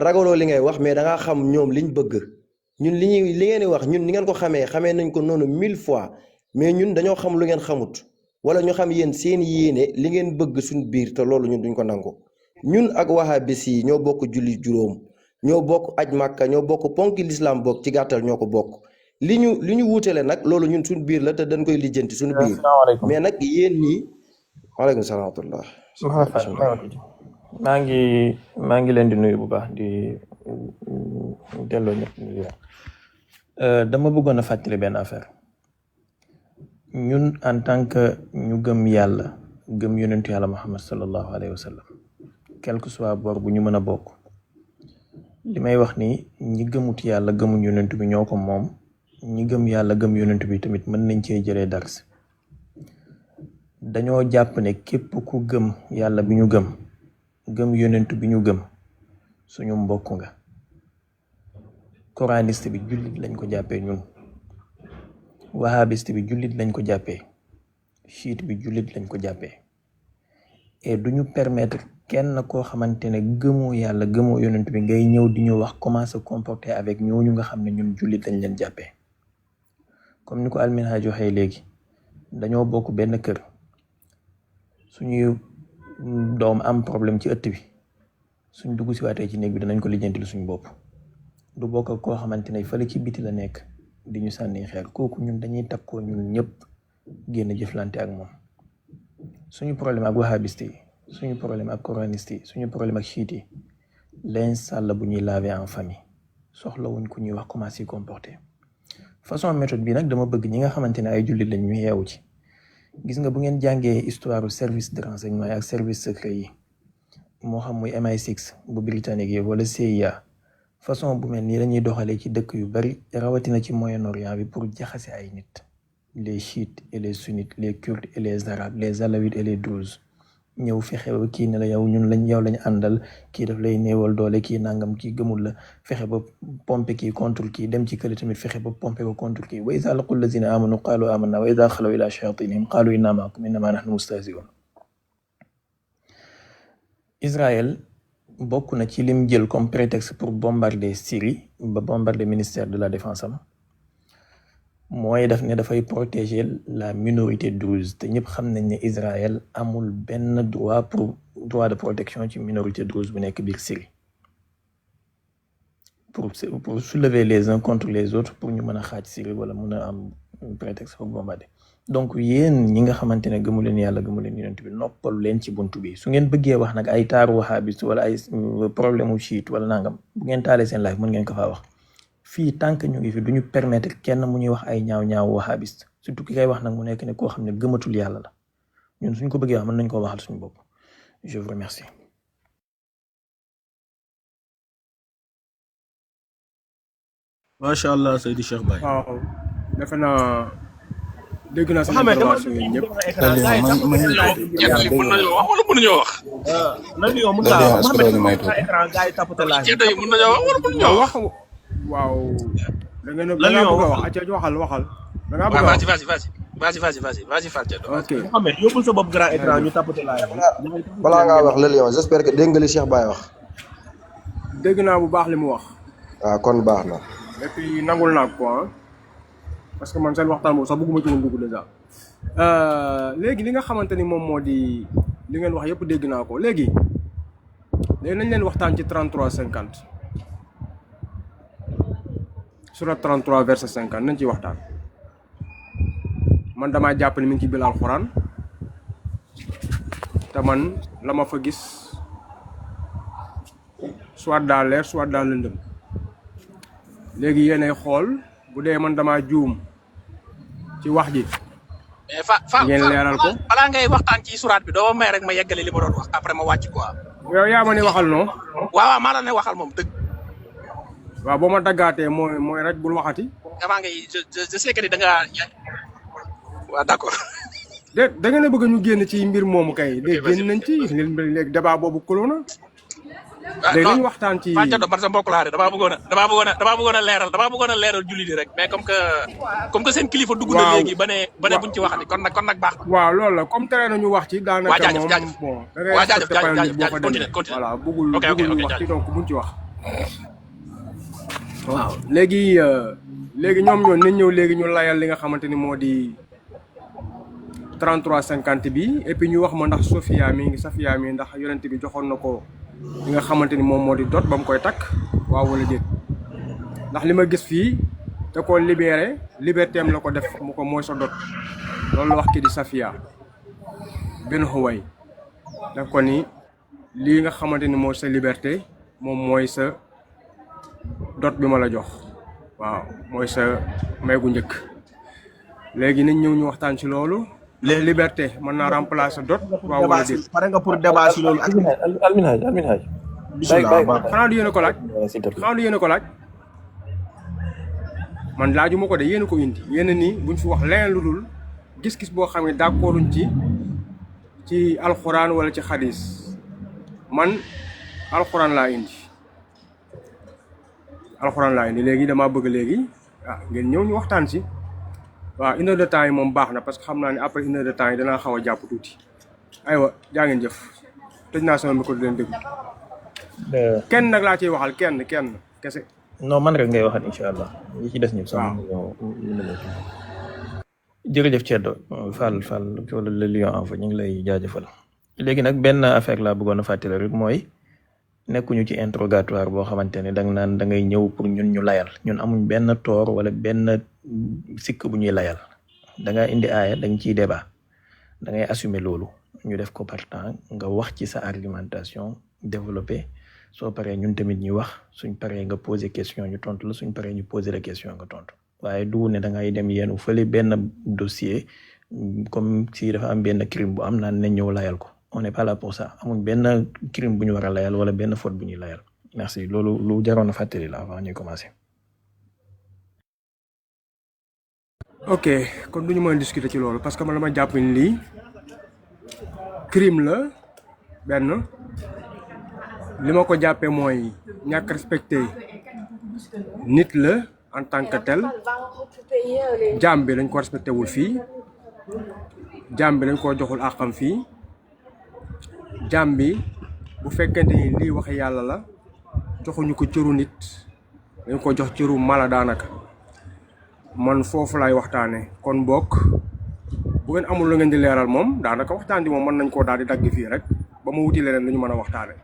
ragaloo li ngay wax mais da ngaa xam ñoom liñ bëgg ñun li ngeen di wax ñun ni ngeen ko xamee nañ ko noonu 1000 fois mais ñun dañoo xam lu ngeen xamut wala ñu xam yéen seen yéene li ngeen bëgg suñ biir te loolu ñun duñ ko nangu ñun ak wahabis yi ñoo bokk julli juróom ñoo bokk aj màkka ñoo bokk ponki l'islam bokk ci gàttal ñoo ko bokk li ñu wuutale nag loolu ñun suñ biir la te dañ koy lijjanti suñu biir mais nag yéen ñii waaleykum salaam wa rahmatullah maa ngi leen di nuyu bu baax di delloo ñëpp nuyu dama bëggoon a fàttali benn affaire ñun en tant que ñu gëm yàlla gëm yonentu yàlla Muhammad sallallahu alayhi wa sallam quel que soit boor bu ñu mën a bokk li may wax ni ñi gëmut yàlla gëmuñ yonentu bi ñoo ko moom ñi gëm yàlla gëm yonentu bi tamit mën nañ cee jëlee dars dañoo jàpp ne képp ku gëm yàlla bi ñu gëm yonentu bi ñu gëm suñu mbokk nga coraniste bi jullit lañ ko jàppee ñun wahabiste bi jullit lañ ko jàppee chiite bi jullit lañ ko jàppee et duñu permettre kenn koo xamante ne gëmoo yàlla gëmoo yonentu bi ngay ñëw di ñu wax comment se comporter avec ñooñu nga xam ne ñun jullit lañ leen jàppee comme ni ko Alminhaj waxee léegi dañoo bokk benn kër suñuy doom am problème ci ëtt bi suñ dugg si waatee ci néeg bi danañ ko lijjantil suñ bopp du bokk ak koo xamante ne fële ci biti la nekk di ñu sànni xeer kooku ñun dañuy takkoo ñun ñëpp génn jëflante ak moom suñu problème ak wahabiste yi suñu problème ak coraniste yi suñu problème ak chiite yi lañ sàll bu ñuy laver en famille soxlawuñ ku ñuy wax comment s'y comporter façon méthode bi nag dama bëgg ñi nga xamante ne ay jullit lañ ñu yeewu ci gis nga bu ngeen jàngee histoire service de renseignement ak service secret yi moo xam muy MI6 bu britannique yi wala CIA façon bu mel nii lañuy doxalee ci dëkk yu bari rawatina ci Moyen-Orient bi pour jaxase ay nit les chiites et les sunnites les kurdes et les arabes les alawites et les druzes ñëw fexe ba kii ne la yow lañ àndal kii daf lay néewal doole kii nangam kii gëmul la fexe ba pompe kii contre kii dem ci kële tamit fexe ba pompe ko contre kii wa iza laqul lazina amanu qalu amanna wa iza xalaw ila shayatinihim qalu inna ma'akum innama nahnu mustahzi'un. Israël bokk na ci lim jël comme prétexte pour bombarder Syrie ba bombarder ministère de la défense am mooy daf ne dafay protéger la minorité druze te ñëpp xam nañ ne Israël amul benn droit de protection ci minorité druze bu nekk biir Syrie pour soulever les uns contre les autres pour ñu mën a xaaj Syrie wala mën a am prétexte pour bombarder. Donc yéen ñi nga xamante ne gëmu leen yàlla gëmu leen yonent bi noppalu leen ci buntu bi su ngeen bëggee wax nag ay taaru wahabiste wala ay problème u chiite wala nangam bu ngeen taalee seen live mën ngeen ko faa wax fii tant que ñu ngi fi duñu permettre kenn mu ñuy wax ay ñaaw wahabiste surtout ki kay wax nag mu nekk ne koo xam ne gëmatul yàlla la ñun suñ ko bëggee wax mën nañ koo waxal suñu bopp. Je vous remercie. macha allah Seydi Cheikh Baye. waaw defe naa dégg naa sama intervention yi ñëpp. mën nañoo wax wala mënuñoo wax. lan yow mën naa wax écran gars yi tapoté laaj. mën nañoo wax wala mënuñoo wax. waaw. da ngeen a bëgg a wax acca waxal. da ngaa bëgg a wax vas-y Fatou. ok Mouhamed yóbbul sa bopp grand écran ñu tapoté laaj. balaa ngaa wax le lion j'espère que dégg nga li Cheikh Baye wax. dégg naa bu baax li mu wax. waaw kon baax na. et puis nangul naa ko parce que man seen waxtaan boobu sax bëgguma ci woon dugg déjà léegi li nga xamante ni moom moo di li ngeen wax yëpp dégg naa ko léegi nañ leen waxtaan ci 33:50 surat 33 verset 50 nañ ciy waxtaan man damaa jàpp ni mi ngi ci bil alxuraan te man la ma fa gis soit dans l'air soit dans lëndëm léegi yéenay xool bu dee man damaa juum ci wax ji. ngeen leeral ko balaa ngay waxtaan ci suraat bi doo may rek ma yeggale li ma doon wax après ma wàcc quoi. yow yaa ma ne waxal non. waaw maa la ne waxal moom dëgg. waaw boo ma daggaatee mooy rek bul waxati. avant ngay je sais que ni da ngaa waaw d'accord. da ngeen a bëgg ñu génn ci mbir moomu kay. léegi génn nañ ci léegi débat boobu kuloo na. léegi nañ waxtaan ci man sa mbokk laa de damaa bëggoon a leeral julli di rek mais comme que seen kilifa dugg na léegi ba ne buñ ci waxati kon nag baax na. waaw loolu la comme tere nañu wax ci daanaka moom bon jaajëf continue voilà bëggul ñu wax ci donc buñ ci wax waaw léegi ñoom ñoo nañ ñëw léegi ñu layal li nga xamante ni moo di 3350 bi et puis ñu wax ma ndax Safia mi ndax yonent bi joxoon na ko li nga xamante ni moom moo di dot ba mu koy takk waaw wala déet ndax li ma gis fii te ko liberté am la ko def mu ko mooy sa dot loolu la wax ki di Safia benn xuway daf ko ni lii nga xamante ni mooy sa liberté moom mooy sa dot bi ma la jox waaw mooy sa may gu njëkk léegi nañ ñëw ñu waxtaan ci loolu les liberté mën naa remplacer dot waaw wala déet pare nga pour débat si loolu alminhaj xanaa du yéen a ko laaj man laajuma ko de yéen a ko indi yéen a ni buñ fi wax leneen lu dul gis-gis boo xam ne d'accorduñ ci alxuraan wala ci xadis man alxuraan laa indi léegi damaa bëgg léegi ngeen ñëw ñu waxtaan si waaw 1 heure de temps yi moom baax na parce que xam naa ne après 1 heure de temps yi danaa xaw a jàpp tuuti aywa jaa ngeen jëf tëj naa sama micro di leen déglu kenn nag laa ciy waxal kenn kese. non man rek ngay waxal incha allah ñi ci des ñëpp sama jërëjëf Thierno Fall wala le lion en fa ñu ngi lay jaajëfal léegi nag benn affaire laa bëggoon a fàttali rek mooy nekkuñu ci interrogatoire boo xamante ne danga naan da ngay ñëw pour ñun ñu layal ñun amuñ benn toor wala benn sikk bu ñuy layal da nga indi aaya da nga ciy débat da ngay assumer loolu ñu def ko par temps nga wax ci sa argumentation développer soo paree ñun tamit ñu wax suñ paree nga poser question ñu tontu la suñ paree ñu poser la question nga tontu waaye du ne da ngay dem yéen fële benn dossier comme si dafa am benn crime bu am naan ne ñëw layal ko on n'est pas là pour ça amuñ benn crime bu ñu war a layal wala benn faute bu ñuy layal merci loolu lu jaroon a fàttali la avant ñuy commencer. ok kon duñu mën a discuter ci loolu parce que man dama jàpp ni lii crime la benn li ma ko jàppee mooy ñàkk respecté nit la en tant que tel jaam bi dañ ko respecté wul fii jaam bi dañ ko joxul àqam fii jaam bi bu fekkente ni lii wax yàlla la joxuñu ko cëru nit dañ ko jox cëru mala daanaka man foofu laay waxtaane kon bokk bu ngeen amul lu ngeen di leeral moom daanaka waxtaan bi moom mën nañ koo daal di dagg fii rek ba ma wuti leneen lu ñu mën a waxtaane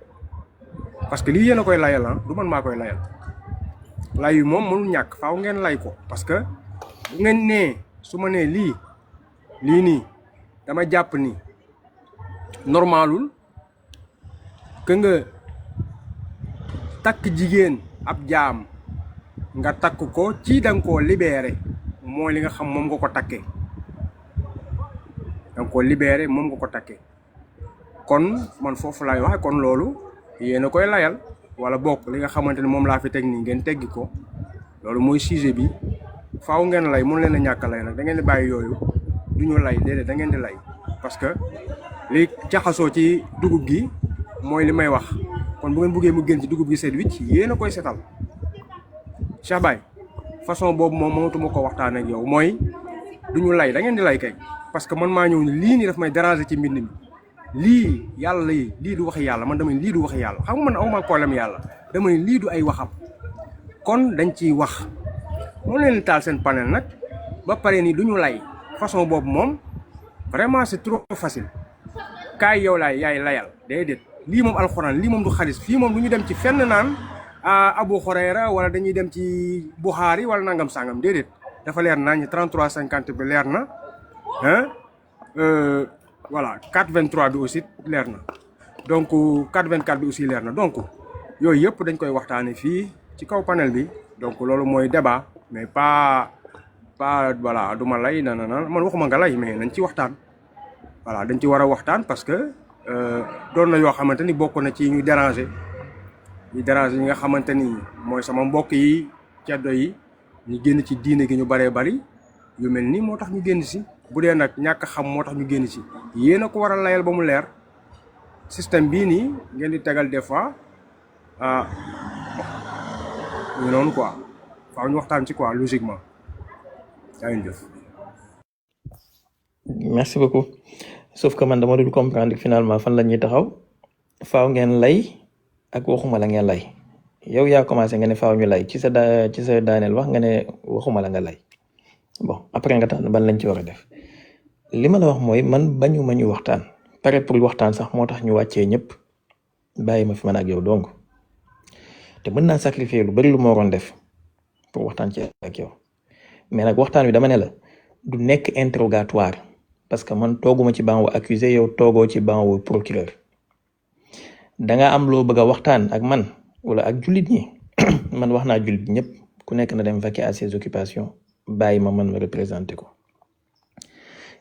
parce que lii yéen a koy layal du man maa koy layal lay yu moom mënul ñàkk faaw ngeen lay ko parce que bu ngeen nee su ma nee lii nii dama jàpp ni normalul que nga takk jigéen ab jaam nga takk ko ci danga koo libéré mooy li nga xam moom nga ko takkee danga koo libéré moom nga ko takkee kon man foofu laay waxe kon loolu yéen a koy layal wala bokk li nga xamante ne moom laa fi teg nii ngeen teggi ko loolu mooy sujet bi faaw ngeen lay mun leen a ñàkk lay nag da ngeen di bàyyi yooyu du ñu lay déedéet da ngeen di lay parce que li jaxasoo ci dugub gi mooy li may wax kon bu ngeen buggee mu génn ci dugub gi seet wicc yéen a koy setal Cheikh Baye façon boobu moom mënatuma ko waxtaan ak yow mooy du ñu lay da ngeen di lay kay parce que man maa ñëw ni lii nii daf may déranger ci mbind mi lii yàlla yi lii du waxi yàlla man dama ne lii du waxi yàlla xam nga man awma problème yàlla dama ne lii du ay waxam kon dañ ciy wax moo leen taal seen panel nag ba pare ni du ñu lay façon boobu moom vraiment c'est trop facile kaay yow yaay layal déedéet lii moom alxuraan lii moom du xadis fii moom du ñu dem ci fenn naan Abu Hurayra wala dañuy dem ci Bukhari wala nangam sangam déedéet dafa leer nañ 3350 bi leer na voilà 423 bi aussi leer na donc 424 bi aussi leer na donc yooyu yëpp dañ koy waxtaane fii ci kaw panel bi donc loolu mooy débat mais pas voilà du ma lay na man waxuma nga lay mais nañ ci waxtaan voilà dañ ci war a waxtaan parce que doon na yoo xamante ni bokk na ci ñu déranger yi nga xamante ni mooy sama mbokk yi ceddo yi ñu génn ci diine gi ñu baree bari yu mel nii moo tax ñu génn si bu dee nag ñàkk xam moo tax ñu génn si yéen a ko war a layal ba mu leer système bii nii ngeen di tegal des fois ñu noonu quoi faaw ñu waxtaan ci quoi logiquement yaa ngi jëf. merci beaucoup sauf que man dama dul comprendre finalement fan la ñuy taxaw faaw ngeen lay ak waxuma la ngeen lay yow yaa commencé nga ne faaw ñu lay ci sa daaneel wax nga ne waxuma la nga lay bon après nga tànn ban lañ ci war a def li ma la wax mooy man bañu ma ñu waxtaan pare pour waxtaan sax moo tax ñu wàccee ñëpp bàyyi ma fi man ak yow donc te mën naa sacrifier lu bari lu ma waroon def pour waxtaan ci ak yow mais nag waxtaan wi dama ne la du nekk interrogatoire parce que man tooguma ci banc wu accusé yow toogoo ci banc wu procureur danga am loo bëgg a waxtaan ak man wala ak jullit ñi man wax naa jullit ñëpp ku nekk na dem vaquer à ses occupations bàyyi ma man ma représenté ko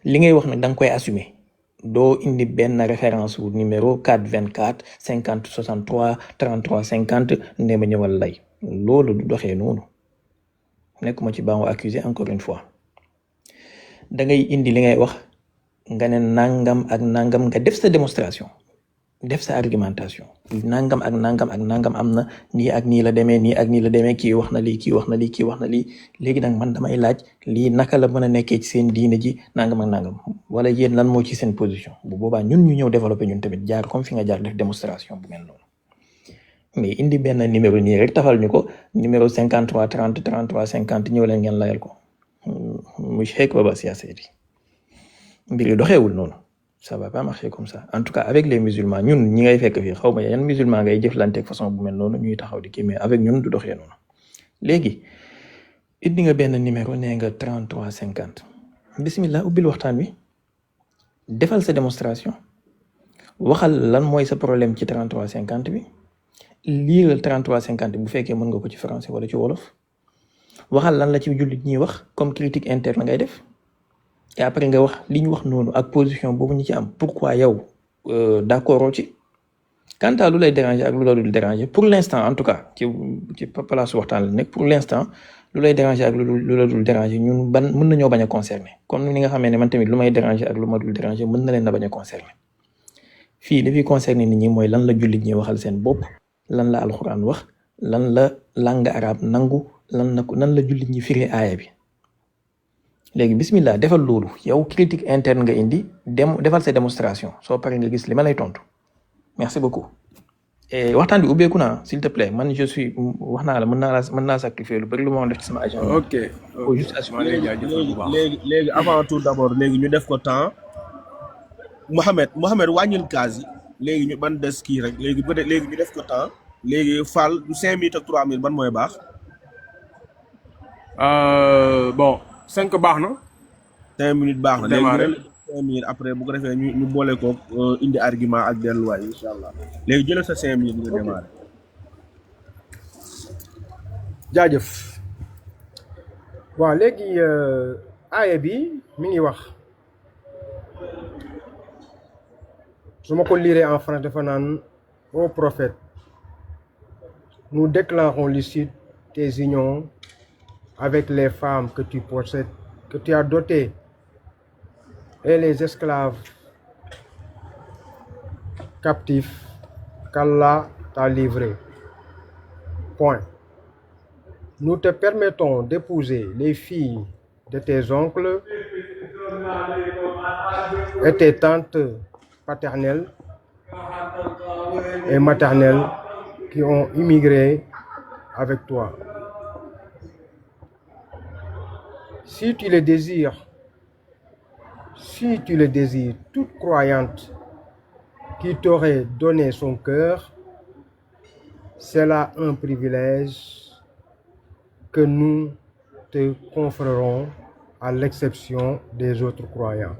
li ngay wax nag da nga koy assumer doo indi benn référence wu numéro 424 50 63 33 50 ne ma ñëwal lay loolu du doxee noonu nekkuma ci banc accusé encore une fois da ngay indi li ngay wax nga ne nangam ak nangam nga def sa démonstration def sa argumentation nangam ak nangam ak nangam am na nii ak nii la demee nii ak nii la demee kii wax na lii kii wax na lii kii wax na lii léegi nag man damay laaj lii naka la mën a nekkee ci seen diine ji nangam ak nangam wala yéen lan moo ci seen position bu boobaa ñun ñu ñëw développé ñun tamit jaar comme fi nga jaar def démonstration bu mel noonu mais indi benn numéro nii rek tafal ñu ko numéro 53 30 33 50 ñëw leen ngeen layal ko mu Cheikh Baba Sia Seydi mbir yi doxeewul noonu. Ça va pas marcher comme ça en tout cas avec les musulmans ñun ñi ngay fekk fii xaw ma yan musulman ngay jëflanteeg façon bu mel noonu ñuy taxaw di kii mais avec ñun du doxee noonu léegi indi nga benn numéro nee nga 33 50 bismillah ubbil waxtaan wi defal sa démonstration waxal lan mooy sa problème ci 33 50 bi liiral 33 50 bu fekkee mën nga ko ci français wala ci wolof waxal lan la ci jullit ñuy wax comme critique interne ngay def. Et après nga wax li ñu wax noonu ak position boobu ñu ci am pourquoi yow d'accord ci quant à lu lay déranger ak lu la dul déranger pour l'instant en tout cas ci place waxtaan la nekk pour l'instant lu lay déranger ak lu la dul déranger ñun mën nañoo bañ a concerner comme ni nga xamee ne man tamit lu may déranger ak lu ma dul déranger mën na leen a bañ a concerner fii li fi concerner nit ñi mooy lan la jullit ñi waxal seen bopp lan la alxuraan wax lan la langue arabe nangu lan la jullit ñi firi aaya bi. léegi bismillah defal loolu yow critique interne nga indi defal sa démonstration soo paree nga gis li ma lay tontu merci beaucoup et waxtaan bi ubbeeku naa s'il te plaît man je suis wax naa la mën naa sacrifier lu bari lu ma def ci sama agenda. ok léegi avant tout d'abord léegi ñu def ko temps Mohamed wàññil kaas yi léegi ñu ban des kii rek léegi peut-être léegi ñu def ko temps léegi Fall 5 minutes ak 3 minutes ban mooy baax. Bon. 5 baax na. 5 minutes baax na léegi 5 minutes après bu ko defee ñu boole ko indi argument ak delluwaay incha allah léegi jëlee sa 5 minutes nga démarré. jaajëf waaw léegi aaya bi mi ngi wax su ma ko lire en français dafa naan ô prophète nous déclarons licite tes unions avec les femmes que tu possèdes, que tu as dotées, et les esclaves captifs qu'Allah t'a livrés. Point. Nous te permettons d'épouser les filles de tes oncles et tes tantes paternelles et maternelles qui ont immigré avec toi. Si tu le désires, toute croyante qui t'aurait donné son cœur, c'est là un privilège que nous te conférerons à l'exception des autres croyants.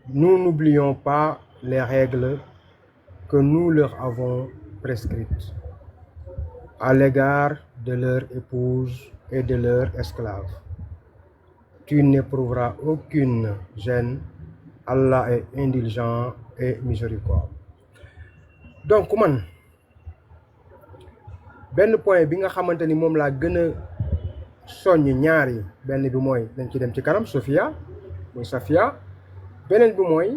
Nous n'oublions pas les règles que nous leur avons prescrites à l'égard de leurs épouses et de leurs esclaves. Tu n'éprouveras aucune gêne. Allah est indulgent et miséricordieux. Donc man benn point bi nga xamante ni moom laa gën a soññ ñaari benn bi mooy dañ ci dem ci kanam Safia beneen bi mooy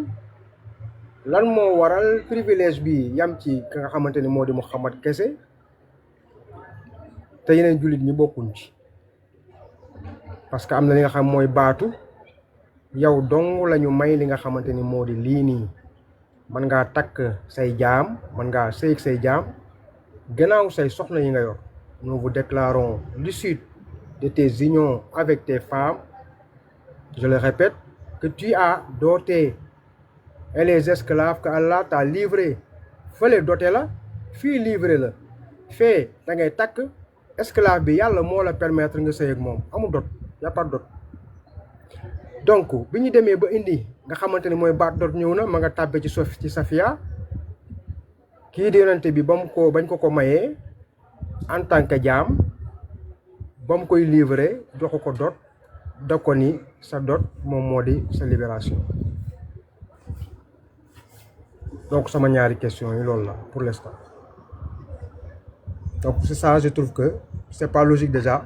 lan moo waral privilège bi yam ci ka nga xamante ni moo di Muhammad kese te yeneen jullit ñi bokkuñ ci parce que am na li nga xam mooy baatu yow dong lañu may li nga xamante ni moo di lii nii man ngaa takk say jaam man ngaa sëy ak say jaam gannaaw say soxna yi nga yor. Nous vous déclarons l'issue de tes unions avec tes femmes, je le répète, que tu as doté et les esclaves que Allah t'a livrés fële doté la fii livré la fee da ngay takk esclave bi yàlla moo la permettre nga sëy ak moom amul dot y a pas dot. Donc bi ñu demee ba indi nga xamante ni mooy baat dot ñëw na ma nga tàbbe ci Safia kii di yonente bi bañ ko mayee en tant que jaam ba mu koy livré joxu ko dot da ko ni sa dot moom moo di sa libération. Donc sama ñaari question yi loolu la pour l'instant. Donc c'est ça, je trouve que c'est pas logique déjà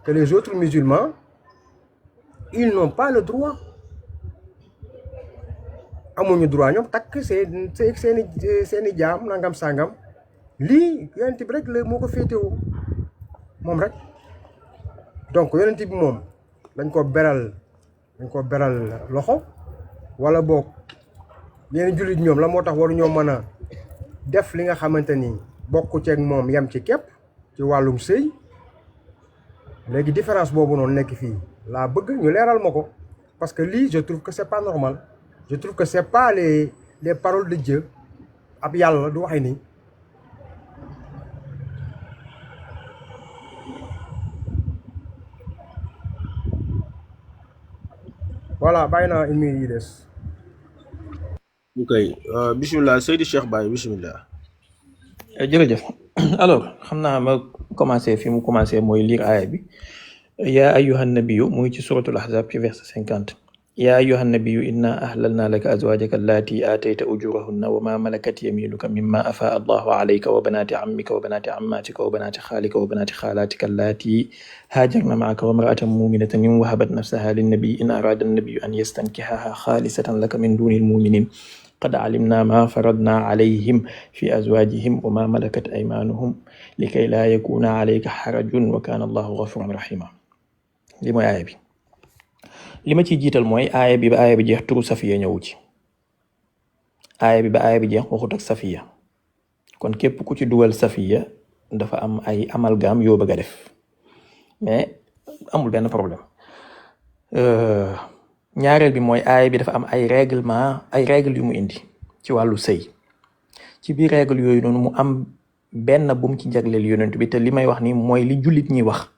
que les autres musulmans ils n'ont pas le droit amuñu droit ñoom takk seeni jaam nangam sangam lii yonent bi rek la moo ko féetewoo moom rek. Donc yonent bi moom dañ ko beral loxo wala boog yenn jullit ñoom la moo tax waru ñoo mën a def li nga xamante ni bokku ceeg moom yem ci képp ci wàllum sëy. Léegi différence boobu noonu nekk fii laa bëgg ñu leeral ma ko parce que lii je trouve que c'est pas normal. Je trouve que c'est pas les paroles de Dieu ab yàlla du waxee nii. Voilà bàyyi naa une minute yi des. ok bismillah Seydi Cheikh Baye bismillah. jërëjëf alors xam naa ma commencé fi mu commencé mooy lire aaya bi yaa ayyuhan nabiyyu mu ngi ci suratul ahzab ci verset 50 yaa ayyuhan nabiyyu inna ahlalna laka azwajaka allati atayta ujurahunna wa ma malakat yaminuka mimma afaa allahu alayka wa banati ammika wa banati ammatika wa banati khalika wa banati khalatika allati hajarna ma'aka wa imra'atan mu'minatan in wahabat nafsaha lin-nabiyyi in arada an-nabiyyu an yastankihaha khalisatan laka min duni al-mu'minin qad alimna ma faradna alayhim fi azwajihim wa ma malakat aymanuhum likay la yakuna alayka harajun wa kana allahu ghafuran rahima. li mooy aaya bi li ma ciy jiital mooy aaya bi ba aaya bi jeex turu Safiya ñëwu ci aaya bi ba aaya bi jeex waxut ak Safiya kon képp ku ci dugal Safiya dafa am ay amalgame yoo bëgg a def mais amul benn problème. ñaareel bi mooy aaya bi dafa am ay règles yu mu indi ci wàllu sëy ci biir règles yooyu noonu mu am benn bu mu ci jagleel yonent bi te li may wax ni mooy li jullit ñi wax.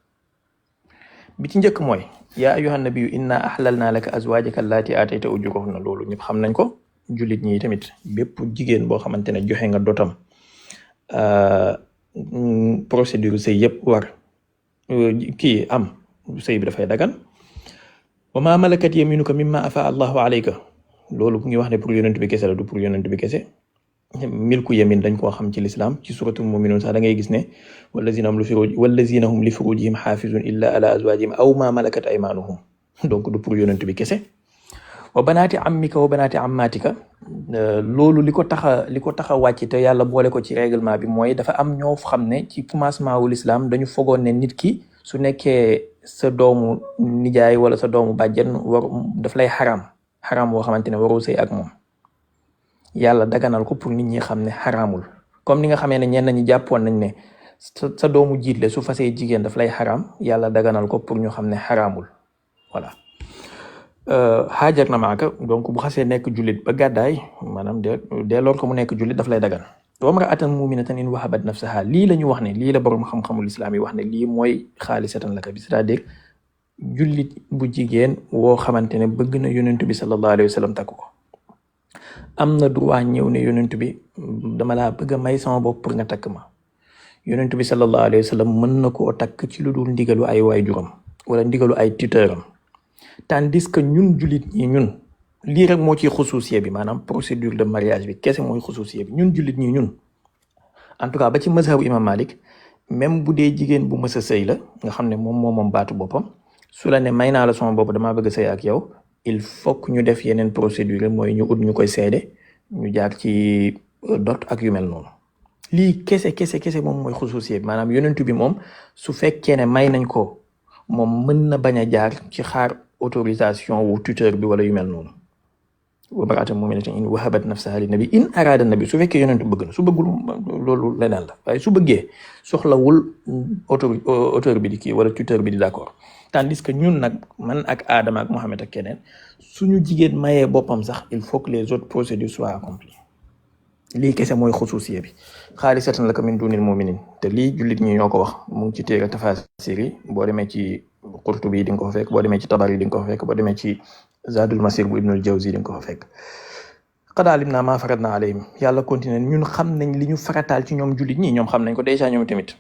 bi ci njëkk mooy yaa ayyuhan nabiyyu inna ahlalna laka azwajaka allati atayta ujurahunna loolu ñëpp xam nañ ko jullit ñi tamit bépp jigéen boo xamante ne joxe nga dotam procédure sëy yëpp war kii am sëy bi dafay dagan. wa ma malakat yaminuka mimma afa allahu alayka loolu ku ngi wax ne pour yonent bi kese la du pour yonent bi kese milku yamin dañ koo xam ci lislaam ci suratul mu'minun sax da ngay gis ne wallazina hum li furujihim xaafizun illa ala azwajihim aw ma malakat aymanuhum donc du pour yonent bi kese. wa banaati ammika wa banaati ammatika loolu li ko tax a wàcc te yàlla boole ko ci règlement bi mooy dafa am ñoo xam ne ci commencement wu lislaam dañu fogoon ne nit ki su nekkee sa doomu nijaay wala sa doomu bàjjen daf lay xaraam boo xamante ne waroo sëy ak moom yàlla daganal ko pour nit ñi xam ne xaraamul comme ni nga xamee ne ñenn ñi jàppoon nañ ne sa doomu jiitle su fasee jigéen daf lay xaraam yàlla daganal ko pour ñu xam ne xaraamul voilà. xaajar na maaka donc bu xasee nekk jullit ba gàddaay maanaam dès lors que mu nekk jullit daf lay dagan. wa imra'atan mu'minatan in wahabat nafsaha lii la ñu wax ne lii la boroom xam-xamul islaam yi wax ne lii mooy xaalisatan laka bi c'est-à-dire jullit bu jigéen woo xamante ne bëgg na yonent bi sallallahu alayhi wa sallam takk ko am na droit ñëw ne yonent bi dama laa bëgg a may sama bopp pour nga takk ma yonent bi sallallahu alayhi wa sallam mën na koo takk ci lu dul ndigalu ay waajuram wala ndigalu ay tuteuram tandis que ñun jullit ñi ñun lii rek moo ci xusuusiye bi maanaam procédure de mariage bi kese mooy xusuusiye bi ñun jullit ñi ñun en tout cas ba ci mazhabu imam Malik même bu dee jigéen bu mës a sëy la nga xam ne moom baatu boppam su la ne may naa la sama bopp damaa bëgg a sëy ak yow il faut que ñu def yeneen procédure mooy ñu ut ñu koy seede ñu jaar ci dot ak yu mel noonu lii kese moom mooy xusuusiye bi maanaam yonentu bi moom su fekkee ne may nañ ko moom mën na bañ a jaar ci xaar autorisation wu tuteur bi wala yu mel noonu wa mar'atan mu'minatin in wahabat nafsaha li nabi in arada nabi su fekkee yonentu bëgg na su bëggul loolu leneen la waaye su bëggee soxlawul auteur bi di kii wala tuteur bi di d'accord tandis que ñun nag man ak Adama ak Mohamed ak keneen suñu jigéen mayee boppam sax il faut que les autres procédures soient accomplies lii kese mooy xusuusiye bi xaalisatan laka min dunil mu'minin te lii jullit ñi ñoo ko wax mu ngi ci téere tafasir yi boo demee ci Qurtubi di nga ko fa fekk boo demee ci Tabari di nga ko fa fekk boo demee ci Zadul Masir bu Ibnul Jawzi di nga ko fa fekk qad alimna ma faradna alayhim yàlla continué ñun xam nañ li ñu farataal ci ñoom jullit ñi ñoom xam nañ ko déjà ñoom tamit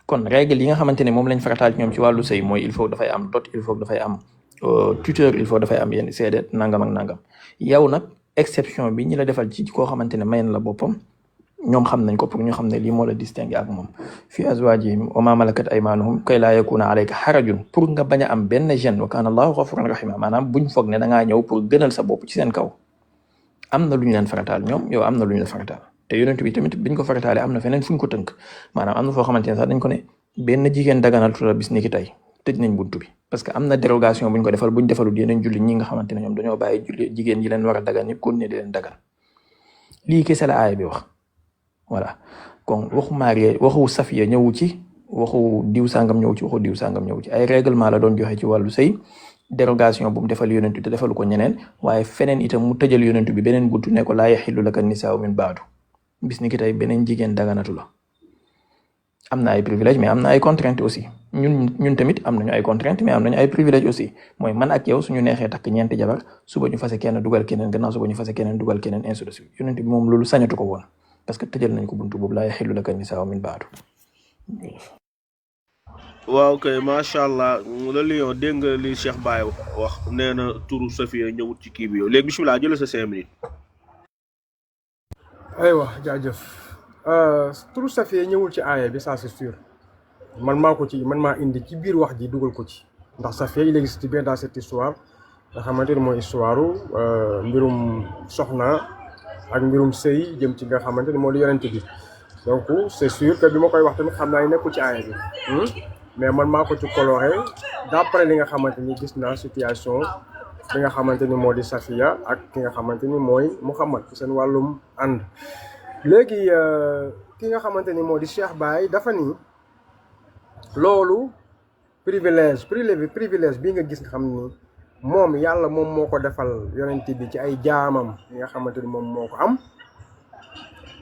kon règle yi nga xamante ne moom lañ farataal ci ñoom ci wàllu sëy mooy il faut dafay am dot il faut dafay am tuteur il faut dafay am yenn seede nangam ak nangam yow nag exception bi ñi la defal ci koo xamante ne mayen la boppam ñoom xam nañ ko pour ñu xam ne lii moo la distingué ak moom fi azwajihim wa ma malakat aymanuhum kay laa yakuna alayka harajun pour nga bañ a am benn gêne wa kana allahu ghafuran rahima maanaam buñ foog ne da ngaa ñëw pour gënal sa bopp ci seen kaw am na lu ñu leen farataal ñoom yow am na lu ñu la farataal te yonent bi tamit biñ ko farataale am na feneen fuñ ko tënk maanaam am na foo xamante ne sax dañ ko ne benn jigéen daganatu la bis ni ki tey tëj nañ buntu bi parce que am na dérogation buñ ko defal buñ defalul yeneen julli ñi nga xamante ne ñoom dañoo bàyyi julli jigéen yi leen war a dagan yëpp continuer di leen dagan lii kese la aaya bi wax voilà kon waxu marié waxu safiya ñëwu ci waxu diw sangam ñëw ci waxu diw sangam ñëw ci ay règlement la doon joxe ci wàllu sëy dérogation bu mu defal yonentu te defalu ko ñeneen waaye feneen itam mu tëjal yonentu bi beneen buntu ne ko laa yaxillu laka nisaa'u min baadu bis ni ki tey beneen jigéen daganatu la am na ay privilèges mais am na ay contraintes aussi ñun tamit am nañu ay contraintes mais am nañu ay privilèges aussi mooy man ak yow suñu neexee takk ñeenti jabar suba ñu fase kenn dugal keneen gannaaw suba ñu fase keneen dugal keneen ainsi de suite yonent bi moom loolu sañatu ko woon parce que tëjal nañ ko buntu boobu laa yaxillu laka nisaa'u min baadu. waaw kay macha allah la Lion dégg nga li Cheikh Baye wax nee na turu Safiya ñëwut ci kii bi yow léegi bisimilah jëlee sa 5 minutes. aywa jaajëf turu Safiya ñëwul ci aaya bi ça c'est sûr man maa indi ci biir wax ji dugal ko ci ndax Safiya il existe bien dans cette histoire nga xamante ni mooy histoire mbirum soxna ak mbirum sëy jëm ci nga xamante ni moo di yonent bi donc c'est sûr que bi ma koy wax tamit xam naa ne nekkul ci aaya bi mais man maa ko ci coloré d'après li nga xamante ni gis naa situation bi nga xamante ni moo di Safiya ak ki nga xamante ni mooy Muhammad ci seen wàllum ànd léegi ki nga xamante ni moo di Cheikh Baye dafa ni loolu privilège bi nga gis nga xam ni moom yàlla moom moo ko defal yonent bi ci ay jaamam yi nga xamante ni moom moo ko am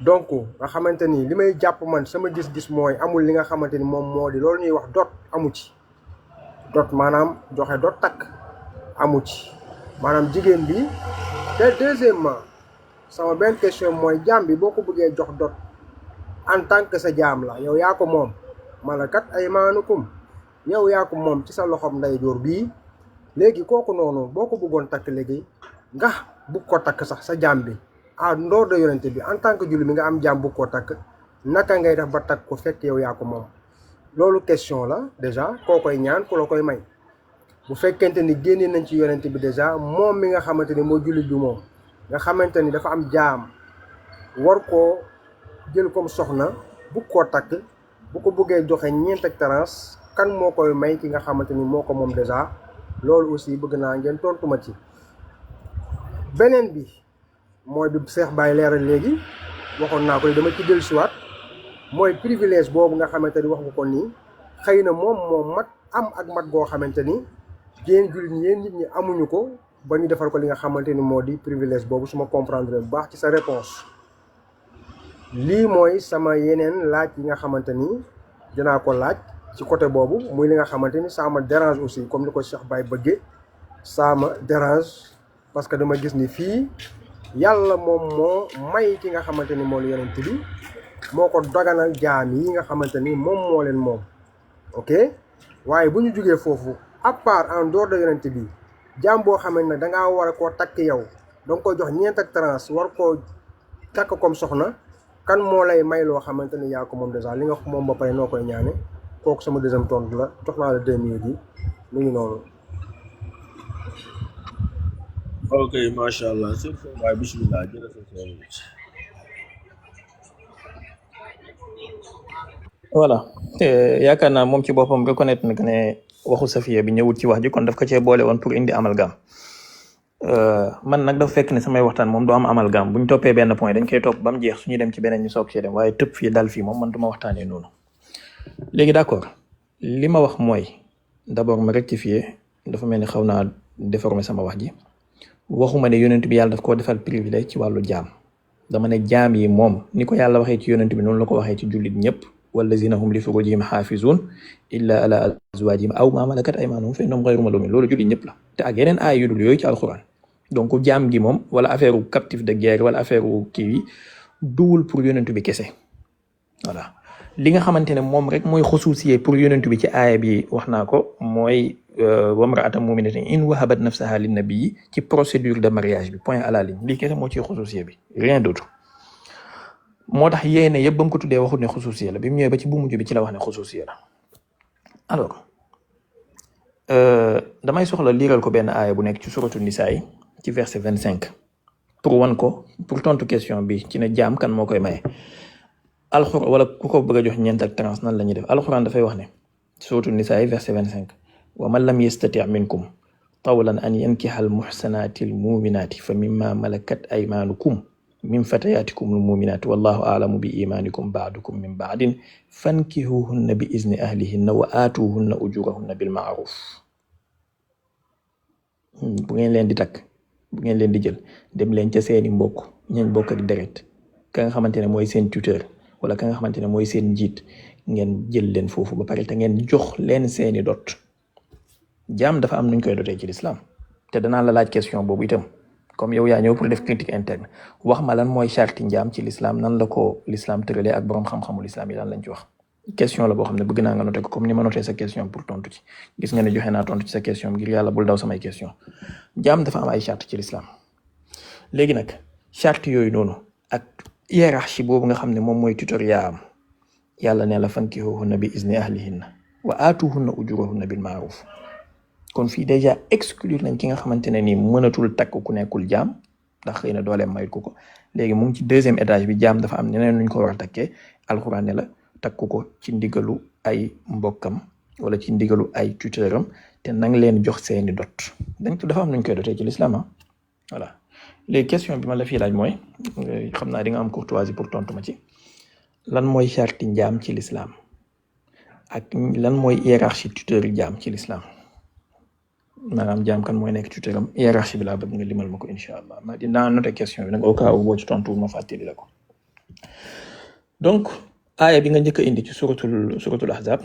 donc nga xamante ni li may jàpp man sama gis-gis mooy amul li nga xamante ni moom moo di loolu ñuy wax dot amu ci dot maanaam joxe dot takk amu ci maanaam jigéen bi te deuxièmement sama benn question mooy jaam bi boo ko bëggee jox dot en tant que sa jaam la yow yaa ko moom malakat aymaanukum yow yaa ko moom ci sa loxom ndeyjoor bii léegi kooku noonu boo ko bëggoon takk léegi nga bugg ko takk sax sa jaam bi en dehors de yonente bi en tant que julli mi nga am jaam bugg koo takk naka ngay def ba takk ko fekk yow yaa ko moom loolu question la déjà koo koy ñaan ku la koy may bu fekkente ni génne nañ ci yonente bi déjà moom mi nga xamante ni moo jullit bi moom nga xamante ni dafa am jaam war koo jël comme soxna bugg koo takk bu ko bëggee joxe ñeent ak tarans kan moo koy may ki nga xamante ni moo ko moom déjà loolu aussi bëgg naa ngeen tontu ma ci beneen bi mooy bi Cheikh Baye leeral léegi waxoon naa ko ni dama ci dellusiwaat mooy privilège boobu nga xamante ni wax nga ko nii xëy na moom mat am ak mat goo xamante ni yéen jullit ñi yéen nit ñi amuñu ko ba ñu defal ko li nga xamante ni moo di privilège boobu su ma comprendre bu baax ci sa réponse lii mooy sama yeneen laaj yi nga xamante ni dinaa ko laaj ci côté boobu muy li nga xamante ni ça me dérange aussi comme ni ko Cheikh Baye bëggee ça me dérange parce que dama gis ni fii yàlla moom moo may ki nga xamante ni moo la yonent bi moo ko daganal jaam yi nga xamante ni moom moo leen moom ok waaye bu ñu jugee foofu à part en dehors de yonent bi jaam boo xamante ne dangaa war a koo takk yow danga ko jox ñeent ak trans war koo takk comme soxna kan moo lay may loo xamante ni yaa ko moom déjà li nga moom ba pare noo koy ñaane kooku sama deuxième tontu la jox naa la 2 minutes yi mu ngi noonu. ok macha allah sëñ Baye bisimilah jërëjëf. voilà yaakaar naa moom ci boppam reconnaître na ne waxu Safiya bi ñëwut ci wax ji kon daf ko cee boole woon pour indi amalgame man nag dafa fekk ne samay waxtaan moom du am amalgame bu ñu toppee benn point dañ koy topp ba mu jeex suñuy dem ci beneen ñu soog ci dem waaye tëb fii dal fii moom man du ma waxtaanee noonu. léegi d'accord li ma wax mooy d'abord ma rectifier dafa mel ni xaw naa déformer sama wax ji waxuma ne yonent bi yàlla daf koo defal privilège ci wàllu jaam dama ne jaam yi moom ni ko yàlla waxee ci yonent bi noonu la ko waxee ci jullit ñëpp wallazina hum li furujihim xaafizun illa ala azwajihim aw ma malakat aymanuhum fa innahum ghayru malumin loolu jullit ñëpp la te ak yeneen aay yu dul yooyu ci alxuraan donc jaam gi moom wala affaire u captif de guerre wala affaire u kii yi duwul pour yonent bi kese voilà li nga xamante ne moom rek mooy xusuusiyee pour yonent bi ci aaya bi wax naa ko mooy wamra'atan mu'minatin in wahabat nafsaha linnabii ci procédure de mariage bi point à la ligne lii kese moo ciy xusuusiyee bi rien d'autre moo tax yéene yëpp ba mu ko tuddee waxut ne xusuusiyee la bi mu ñëwee ba ci bu mujj bi ci la wax ne xusuusiyee la alors damay soxla liiral ko benn aaya bu nekk ci suratu nisaa yi ci verset 25 pour wan ko pour tontu question bi ci ne jaam kan moo koy maye alxuraan wala ku ko bëgg a jox ñeent ak trans nan la ñuy def alxuraan dafay wax ne suratu nisaa yi verset 25 wa man lam yastati minkum tawlan an yankiha al muhsanati al muminati fa mimma malakat aymanukum min fatayatikum al muminati wallahu a'lamu bi imanikum ba'dukum min ba'din fankihuhunna bi izni ahlihinna wa atuhunna ujurahunna bil ma'ruf bu ngeen leen di takk bu ngeen leen di jël dem leen ca seeni mbokk ñañ bokk ak deret ka nga xamante ne mooy seen tuteur wala ka nga xamante ne mooy seen njiit ngeen jël leen foofu ba pare te ngeen jox leen seeni dot jaam dafa am nuñ koy dotee ci l'islam te danaa la laaj question boobu itam comme yow yaa ñëw pour def critique interne wax ma lan mooy charti njaam ci l'islam nan la ko l'islam tëralee ak borom xam-xamul islam yi lan lañ ci wax question la boo xam ne bëgg naa nga noté ko comme ni ma noté sa question pour tontu ci gis nga ne joxe naa tontu ci sa question ngir yàlla bul daw samay question jaam dafa am ay charte ci l'islam léegi nag charte yooyu noonu ak hiérarchie boobu nga xam ne moom mooy tutoriat am yàlla ne la fankihuhunna bi izni ahlihinna wa aatuhunna ujurahunna bil ma'ruf kon fii déjà exclure nañ ki nga xamante ne nii mënatul takk ku nekkul jaam ndax xëy na dooleem mayut ko léegi mu ngi ci deuxième étage bi jaam dafa am ñeneen nuñ ko war a takkee alxuraan ne la takku ko ci ndigalu ay mbokkam wala ci ndigalu ay tuteuram te nang leen jox seeni dot dafa am nuñ koy dotee ci l'islam voilà léegi question bi ma la fii laaj mooy xam naa di nga am courtoisie pour tontu ma ci lan mooy charti njaam ci l'islam ak lan mooy hiérarchie tuteur yi jaam ci l'islam maanaam jaam kan mooy nekk tuteuram hiérarchie bi laa bëgg nga limal ma ko incha allah ma dinaa noté question bi nag au cas où boo ci tontu ma fàttali la ko donc aaya bi nga njëkk a indi ci suratul ahzab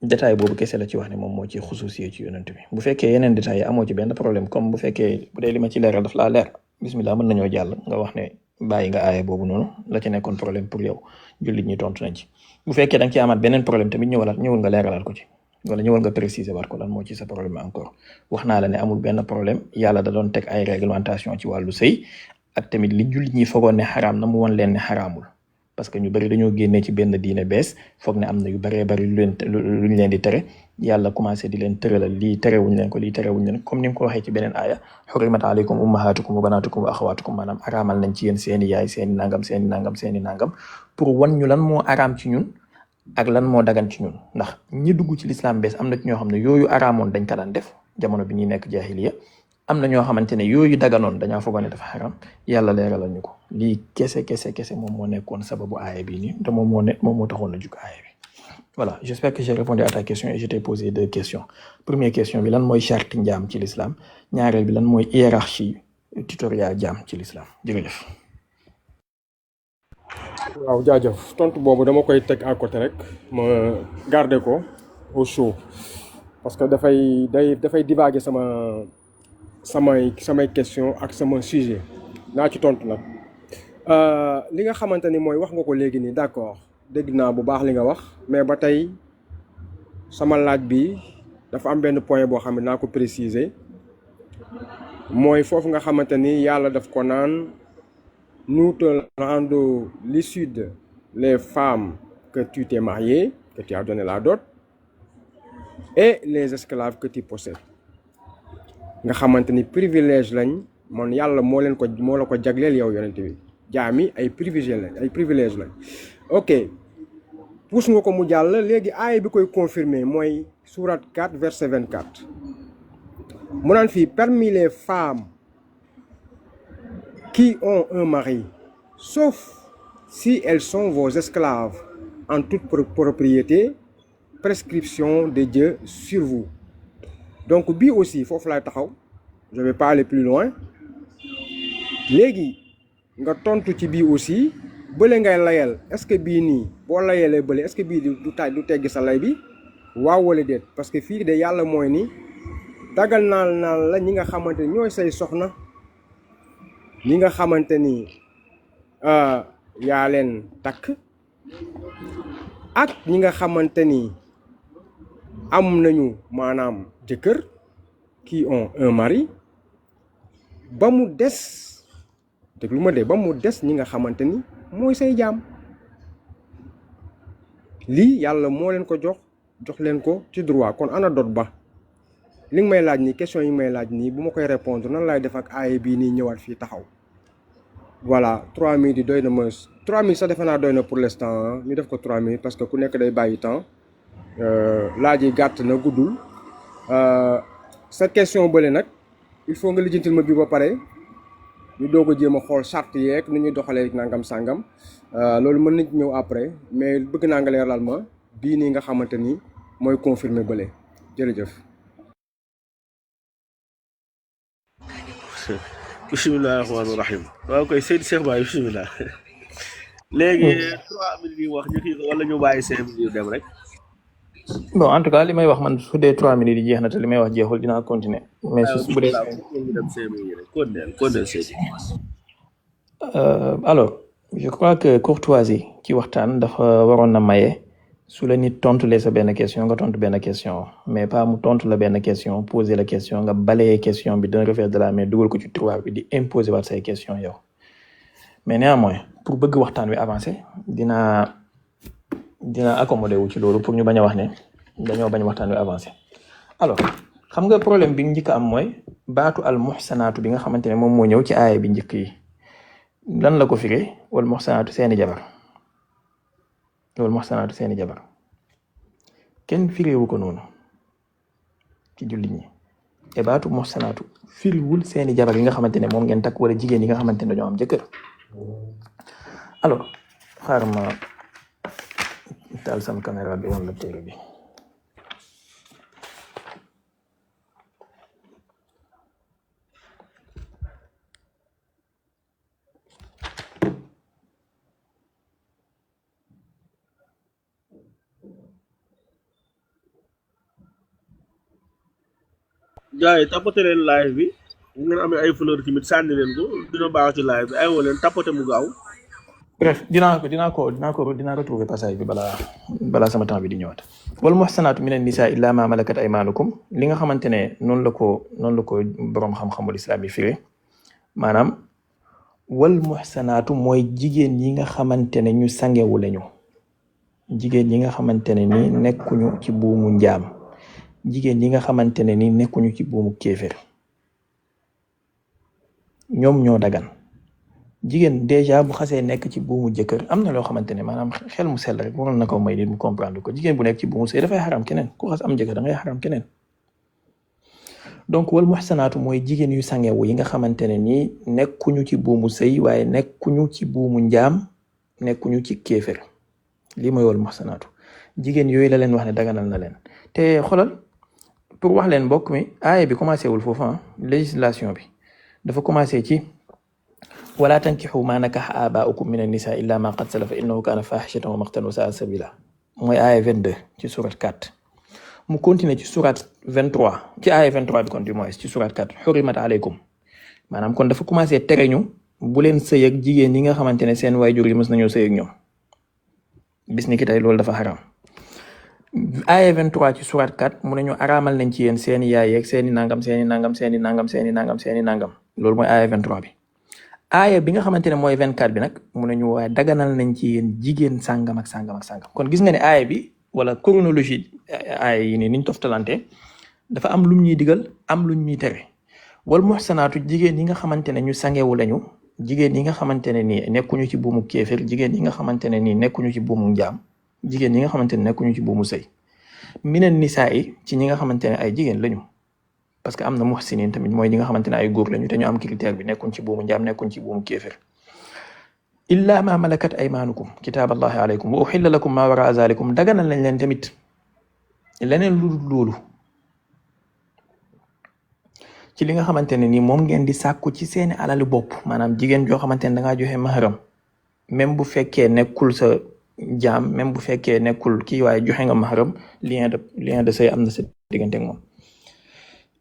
détail boobu kese la ci wax ne moom moo ci xusuusiyee ci yonent bi bu fekkee yeneen détails yi amoo ci benn problème comme bu fekkee bu dee li ma ci leeral daf laa leer bismillah mën nañoo jàll nga wax ne bàyyi nga aaya boobu noonu la ci nekkoon problème pour yow jullit ñi tontu nañ ci bu fekkee da nga ci amaat beneen problème tamit ñëwal nga leeralal ko ci wala ñëwal nga préciser waat ko lan moo ci sa problème encore wax naa la ne amul benn problème yàlla da doon teg ay réglementation ci wàllu sëy ak tamit li jullit ñi foogoon ne xaraam na mu won leen ne xaraamul parce que ñu bari dañoo génnee ci benn diine bees foog ne am na yu baree bari luñ leen di tere yàlla commencé di leen tëralal lii terewuñ leen ko lii terewuñ leen comme ni mu ko waxee ci beneen aaya hurrimat alaykum ummahatukum wa banatukum wa axawatukum maanaam araamal nañ ci yéen seeni yaay seeni nangam pour wan ñu lan moo araam ci ñun ak lan moo dagan ci ñun ndax ñi dugg ci l'islam bees am na ci ñoo xam ne yooyu araamoon dañ ko daan def jamono bi ñuy nekk jaahiliya am na ñoo xamante ne yooyu daganoon dañaa foogoon ne dafa xaram yàlla leeralal ñu ko lii kese moom moo nekkoon sababu aaya bi nii te moom moo taxoon a jug aaya bi voilà j'espère que j'ai répondu à ta question et je t'ai posé 2 questions première question bi lan mooy charte njaam ci l'islam ñaareel bi lan mooy hiérarchie tutorial jaam ci l'islam jërëjëf. waaw jaajëf tontu boobu dama koy teg à côté rek ma garder ko au chaud parce que dafay divaguer samay question ak sama sujet naa ci tontu nag li nga xamante ni mooy wax nga ko léegi nii d'accord dégg naa bu baax li nga wax mais ba tey sama laaj bi dafa am benn point boo xam ne naa ko préciser mooy foofu nga xamante ni yàlla daf ko naan nous te rendons l'issue de les femmes que tu t'es marié que tu as donné la dot et les esclaves que tu possèdes nga xamante ni privilège lañ man yàlla moo la ko jagleel yow yonent bi jaami ay privilège lañ ok pousse nga ko mu jàll léegi aaya bi koy confirmer mooy sourate 4 verset 24 mu naan fii parmi les femmes qui ont un mari, sauf si elles sont vos esclaves en toute propriété, prescription de Dieu sur vous. Donc bii aussi foofu laay taxaw, je vais pas aller plus loin. Léegi nga tontu ci bii aussi bële ngay layal est-ce que bii nii boo layalee bële est-ce que bii du teggi sa lay bi waaw wala déet, parce que fii de yàlla mooy ni dagal naa la ñi nga xamante ni ñooy say soxna, ñi nga xamante ni yaa leen takk, ak ñi nga xamante ni am nañu maanaam jëkkër qui ont un mari, ba mu des déglu ma de ba mu des ñi nga xamante ni mooy say jaam. lii yàlla moo leen ko jox leen ko ci droit. kon ana dot ba li nga may laaj nii question yi may laaj nii bu ma koy répondre nan laay def ak aaya bii nii ñëwaat fii taxaw. voilà 3 minutes yi doy na ma 3 minutes sax defe naa doy na pour l'instant ñu def ko 3 minutes parce que ku nekk day bàyyi temps laaj yi gàtt na guddul. sa question bële nag il faut nga lijjantil ma bii ba pare ñu doog a jéem a xool charte yeeg nu ñuy doxalee nangam sàngam loolu mën nañ ñëw après mais bëgg naa nga leeral ma bii nii nga xamante ni mooy confirmer bële jërëjëf. bisimilah rahmaani rahim waaw koy Seydou Cheikh Baye bisimilah. léegi 3 minutes yi wax ñu kii ko wala ñu bàyyi 5 minutes yu dem rek. bon en tout cas li may wax man su dee 3 minutes yi jeex na te li may wax jeexul dinaa continuer mais su bu dee alors je crois que courtoisie ci waxtaan dafa waroon na maye su la nit tontulee sa benn question nga tontu benn question mais pas mu tontu la benn question poser la question nga balayee question bi d'un revers de la main dugal ko ci tiroir bi di imposer waat say question yow mais néanmoins pour bëgg waxtaan wi avancer dina accommoder wu ci loolu pour ñu bañ a wax ne dañoo bañ waxtaan wi avancer. alors xam nga problème bi njëkk am mooy baatu al muhsanaatu bi nga xamante ne moom moo ñëw ci aaya bi njëkk yi lan la ko firee wal muhsanaatu seeni jabar wal muhsanaatu seeni jabar kenn fireewu ko noonu ci jullit ñi te baatu muhsanaatu firiwul seeni jabar yi nga xamante ne moom ngeen takk wala jigéen yi nga xamante ne dañoo am jëkkër. alors xaaral ma taal sama caméra bi woon la téere bi. gars yi tapote leen live bi bu ngeen amee ay fleur tamit sànni leen ko dina baax ci live bi aywa leen tapote mu gaaw. bref dinaa retrouver passage bi balaa sama temps bi di ñëwaat. wal muhsanaatu minan nisaa illaa maa malakat aymaanukum li nga xamante ne noonu la ko boroom xam-xamul islam yi firi maanaam wal muhsanaatu mooy jigéen yi nga xamante ne ñu sangewu lañu jigéen yi nga xamante ne ni nekkuñu ci buumu njaam jigéen yi nga xamante ne ni nekkuñu ci buumu kéefér ñoom ñoo dagan. jigéen déjà bu xasee nekk ci buumu jëkkër am na loo xamante ne maanaam xel mu sell rek waroon na ko may nit mu comprendre ko jigéen bu nekk ci buumu sëy dafay xaram keneen ku xas am jëkkër da ngay xaram keneen. donc wal muhsanaatu mooy jigéen yu sangewu yi nga xamante ne nii nekkuñu ci buumu sëy waaye nekkuñu ci buumu njaam nekkuñu ci kéefér lii mooy wal muhsanaatu jigéen yooyu la leen wax ne daganal na leen te xoolal pour wax leen mbokk mi aaya bi commencé wul foofu législation bi dafa commencé ci. wala tankixu maa nakaxa abaaukum min annisa illa ma qad salafa innahu kaana fahishatan wa maqtan wa saa sabila mooy aaya 22 ci surat 4 mu continuer ci surat 23 ci aaya 23 bi kon du moins ci surat 4 xurimat aleykum maanaam kon dafa commencé tere ñu bu leen sëy ak jigéen yi nga xamante ne seen waajur yi mës nañoo sëy ak ñoom bis ni ki tey loolu dafa xaram aaya 23 ci surat 4 mu ne ñu araamal nañ ci yéen seeni yaay yeeg seeni nangam loolu mooy aaya 23 bi aaya bi nga xamante ne mooy 24 bi nag mu ne ñu waaye daganal nañ ci yéen jigéen sàngam ak sàngam ak sàngam kon gis nga ne aaya bi wala chronologie aaya yi nii niñ toftalante dafa am lum ñuy digal am luñ ñuy tere wal muhsanaatu jigéen yi nga xamante ne ñu sangewu lañu jigéen yi nga xamante ne nii nekkuñu ci buumu kéefër jigéen yi nga xamante ne nii nekkuñu ci buumu njaam jigéen yi nga xamante ne nekkuñu ci buumu sëy minan nisaa yi ci ñi nga xamante ne ay jigéen lañu parce que am na muhsinin tamit mooy ñi nga xamante ne ay góor lañu te ñu am critère bi nekkuñ ci buumu njaam nekkuñ ci buumu kéefir illa ma malakat aymaanukum kitaaballahi alaykum wa uxilla lakum ma wara zalikum daganal nañ leen tamit leneen lu dul loolu ci li nga xamante ne ni moom ngeen di sàkku ci seeni alali bopp maanaam jigéen joo xamante ne dangaa joxe mahram même bu fekkee nekkul sa jaam même bu fekkee nekkul kii waaye joxe nga mahram lien de sëy am na sa diggante ak moom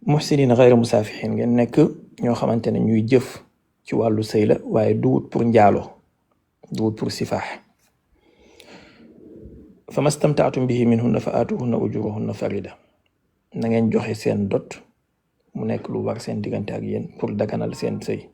muhsinin ghayra musaafihin ngeen nekk ñoo xamante ne ñuy jëf ci wàllu sëy la waaye duwut pour njaaloo duwut pour sifaax fa mastamtaatum bihi minhunna fa aatuhunna ujurahunna farida na ngeen joxe seen dot mu nekk lu war seen diggante ak yéen pour daganal seen sëy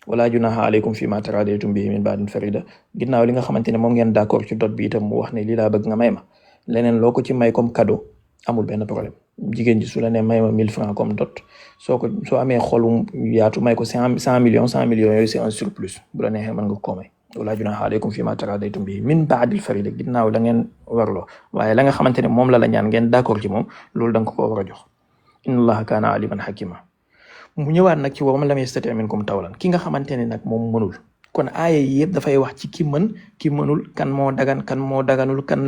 wala junaha aleykum fi ma taradaytum bihi min baadin farida ginnaaw li nga xamante ne moom ngeen d'accord ci dot bi itam mu wax ne lii laa bëgg nga may ma leneen loo ko ci may comme cadeau amul benn problème jigéen ji su la ne may ma 1000 francs comme dot soo amee xolu yaatu may ko 100 millions yooyu c'est un surplus bu la neexee mën nga ko may wala junaha aleykum fi ma taradaytum bihi min baadil farida ginnaaw la ngeen warloo waaye la nga xamante ne moom la ñaan ngeen d'accord ci moom loolu da nga ko war a jox inna allaha kaana aliman hakima mu ñëwaat nag ci waman lam yastati minkum tawlan ki nga xamante ne nag moom mënul kon aaya yi yëpp dafay wax ci ki mën ki mënul kan moo dagan kan moo daganul kan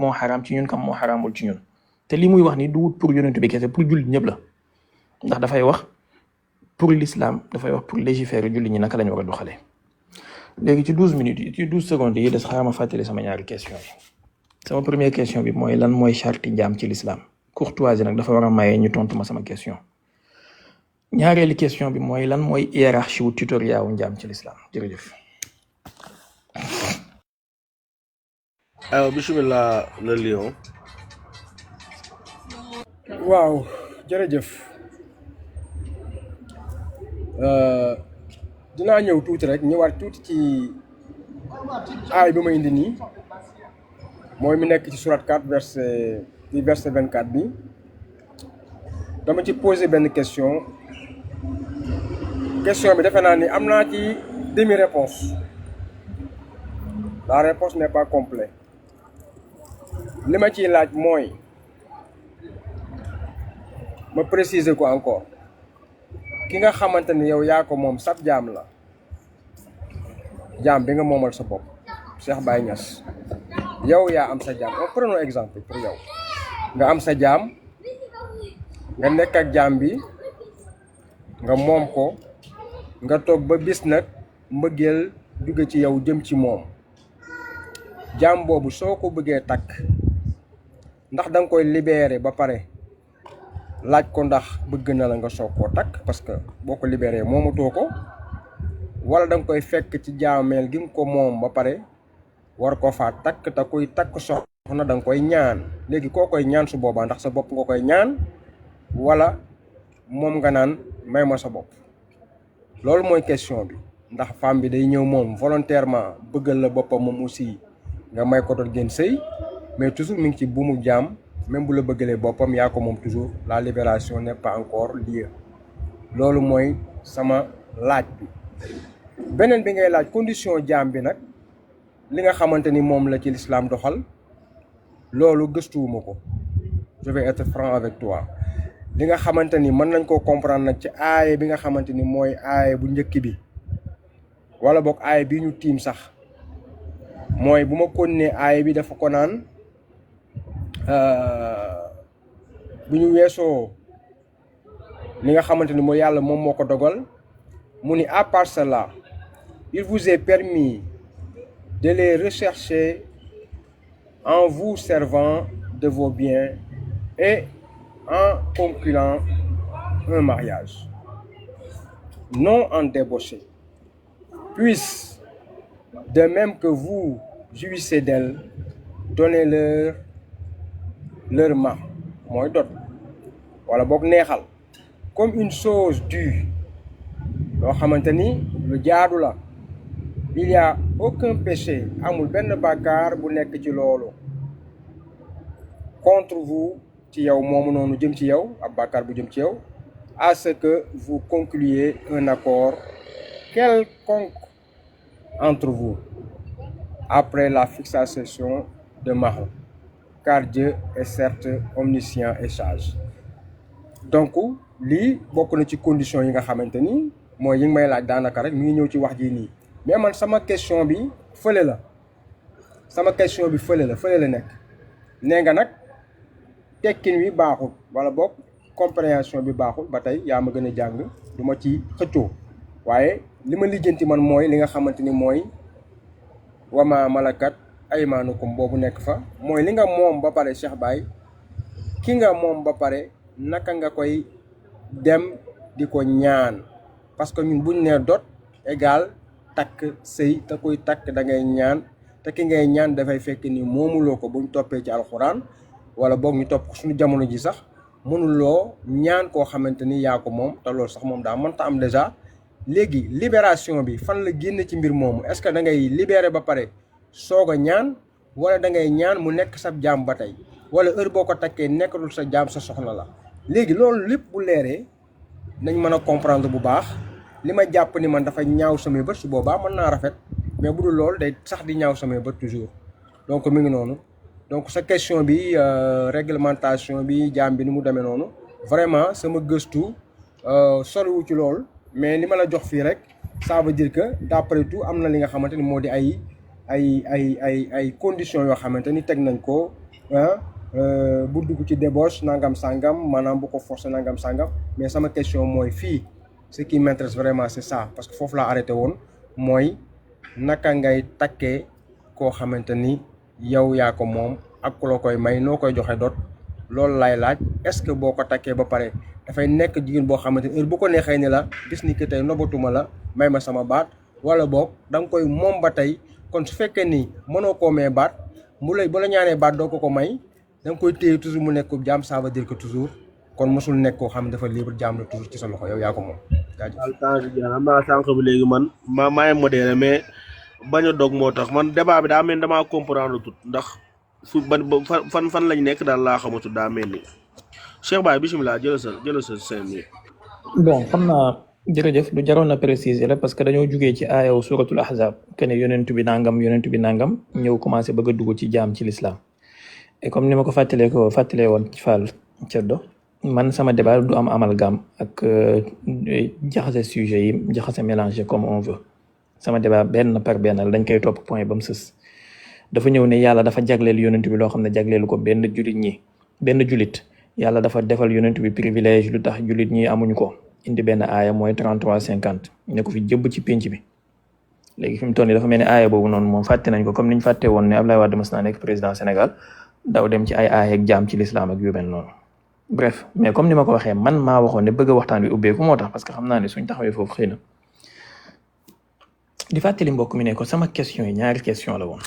moo xaraam ci ñun kan moo xaraamul ci ñun te li muy wax ni du wut pour yonent bi kese pour jullit ñëpp la ndax dafay wax pour l'islam dafay wax pour légiférer jullit ñi naka lañu war a doxalee léegi ci 12 minutes yi ci 12 secondes yi des xaaral ma fàttali sama ñaari question yi sama première question bi mooy lan mooy charte jaam ci l'islam courtoisie nag dafa war a maye ñu tontu ma sama question ñaareelu question bi mooy lan mooy hiérarchie wu tutoriel wu njaam ci l'islam jërëjëf. aywa bismillah le lion. waaw jërëjëf dinaa ñëw tuuti rek ñëwaat tuuti ci aay bi ma indi nii mooy mi nekk ci surat 4 verset 24 bi dama ci poser benn question bi defe naa ni am naa ci demi réponse la réponse n'est pas complète li ma ciy laaj mooy ma préciser ko encore ki nga xamante ni yow yaa ko moom sab jaam la jaam bi nga moomal sa bopp Cheikh Baye Niass yow yaa am sa jaam prenons exemple pour yow nga am sa jaam nga nekk ak jaam bi nga moom ko nga toog ba bis nag mbëggeel jóge ci yow jëm ci moom jaam boobu soo ko bëggee takk ndax da nga koy libérer ba pare laaj ko ndax bëgg na la nga soog koo takk parce que boo ko libéré moomatoo ko wala da nga koy fekk ci jaameel gi nga ko moom ba pare war ko faa takk te kuy takk soxna da nga koy ñaan léegi koo koy ñaan su boobaa ndax sa bopp nga koy ñaan wala moom nga naan may ma sa bopp loolu mooy question bi ndax femme bi day ñëw moom volontairement bëggal la boppam moom aussi nga may ko doon ngeen sëy mais toujours mi ngi ci buumu jaam même bu la bëggalee boppam yaa ko moom toujours la libération n'est pas encore lieu loolu mooy sama laaj bi beneen bi ngay laaj condition jaam bi nag li nga xamante ni moom la ci l'islam doxal loolu gëstuwuma ko je vais être franc avec toi li nga xamante ni mën nañ koo comprendre nag ci aaye bi nga xamante ni mooy aaye bu njëkk bi wala boog aaye bi ñu tiim sax mooy bu ma continuer aaye bi dafa ko naan bu ñu weesoo li nga xamante ni mooy yàlla moom moo ko dogal mu ni à part cela il vous est permis de les rechercher en vous servant de vos biens et en concluant un mariage non en débauché puisse de même que vous jouissez d'elles donner leur main mooy dot wala boog neexal comme une chose due loo xamante ni lu jaadu la il y a aucun péché amul benn bàkkaar bu nekk ci loolu contre vous ci yow moomu noonu jëm ci yow ab bàkkaar bu jëm ci yow à ce que vous concluiez un accord quelconque entre vous après la fixation de mahar car Dieu est certes omniscient et sage donc lii bokk na ci condition yi nga xamante ni mooy yi nga may laaj daanaka rek mi ngi ñëw ci wax ji nii mais man sama question bi fële la fële la nekk nee nga nag tekkin wi baaxul wala boog compréhension bi baaxul ba tey yaa ma gën a jàng du ma ci xëccoo waaye li ma lijjanti man mooy li nga xamante ni mooy wama malakat aymaanukum boobu nekk fa mooy li nga moom ba pare Cheikh Baye ki nga moom ba pare naka nga koy dem di ko ñaan parce que ñun buñ nee dot égal takk sëy te koy takk da ngay ñaan te ki ngay ñaan dafay fekk ni moomuloo ko buñ toppee ci alxuraan wala boog ñu topp suñu jamono ji sax mënuloo ñaan koo xamante ni yaa ko moom te loolu sax moom daa mënta am déjà léegi libération bi fan la génn ci mbir moomu est-ce que da ngay libéré ba pare soog a ñaan wala da ngay ñaan mu nekk sa jaam ba tey wala heure boo ko takkee nekkatul sa jaam sa soxna la léegi loolu lépp bu leeree nañ mën a comprendre bu baax li ma jàpp ni man dafa ñaaw samay bët su boobaa mën naa rafet mais bu dul loolu day sax di ñaaw samay bët toujours donc mi ngi noonu donc sa question bi réglementation bi jaam bi ni mu demee noonu vraiment sama gëstu soriwu ci loolu mais li ma la jox fii rek ça veut dire que d'après tout am na li nga xamante ni moo di ay conditions yoo xamante ni teg nañ ko bu dugg ci débauche nangam sangam maanaam bu ko forcer nangam sangam mais sama question mooy fii ce qui m'intéresse vraiment c'est ça parce que foofu laa arrêté woon mooy naka ngay takkee koo xamante ni yow yaa ko moom ak ku la koy may noo koy joxe dot loolu laay laaj est-ce que boo ko takkee ba pare dafay nekk jigéen boo xamante ni heure bu ko neexee ni la bis ni que tey nobatuma la may ma sama baat wala boog da nga koy moom ba tey kon su fekkee ni mënoo koo may baat mu lay bu la ñaanee baat doo ko may da nga koy téye toujours mu nekk jaam ça veut dire que toujours kon mosul nekk koo xam ne dafa libre jaam la toujours ci sa loxo yow yaa ko moom. altange xam naa sànq bi léegi man maay modéré mais bañ a dog moo tax man débat bi daa mel ni damaa comprendre tout ndax fu fan lañ nekk daal laa xamatu daa mel ni Cheikh Baye bisimilah jëlal sa 5 minutes. bon xam naa jërëjëf lu jaroon na préciser la parce que dañoo jugee ci aayaw suratul ahzab que ne yonentu bi nangam ñëw commencé bëgg a dugg ci jaam ci l'islam et comme ni ma ko fàttalee woon ci Fall Ceddo man sama débat du am amalgame ak jaxase sujet yi jaxase mélanger comme on veut sama débat benn par benn la dañ koy topp point ba mu sës dafa ñëw ne yàlla dafa jagleel yonent bi loo xam ne jagleelu ko benn julit yàlla dafa defal yonent bi privilège lu tax julit ñi amuñu ko indi benn aaya mooy 33-50 ne ko fi jëbb ci pénc bi léegi fi mu toll nii dafa mel ni aaya boobu noonu moom fàtte nañ ko comme niñ fàtte woon ne Abdoulaye Wade mas naa nekk président Sénégal daw dem ci ay aaya ak jaam ci l'islam ak yu mel noonu bref mais comme ni ma ko waxee man maa waxoon ne bëgg a waxtaan wi ubbeeku moo tax parce que xam naa ne suñ taxawee foofu xëy na di fàttali mbokk mi ne ko sama question yi ñaari question la woon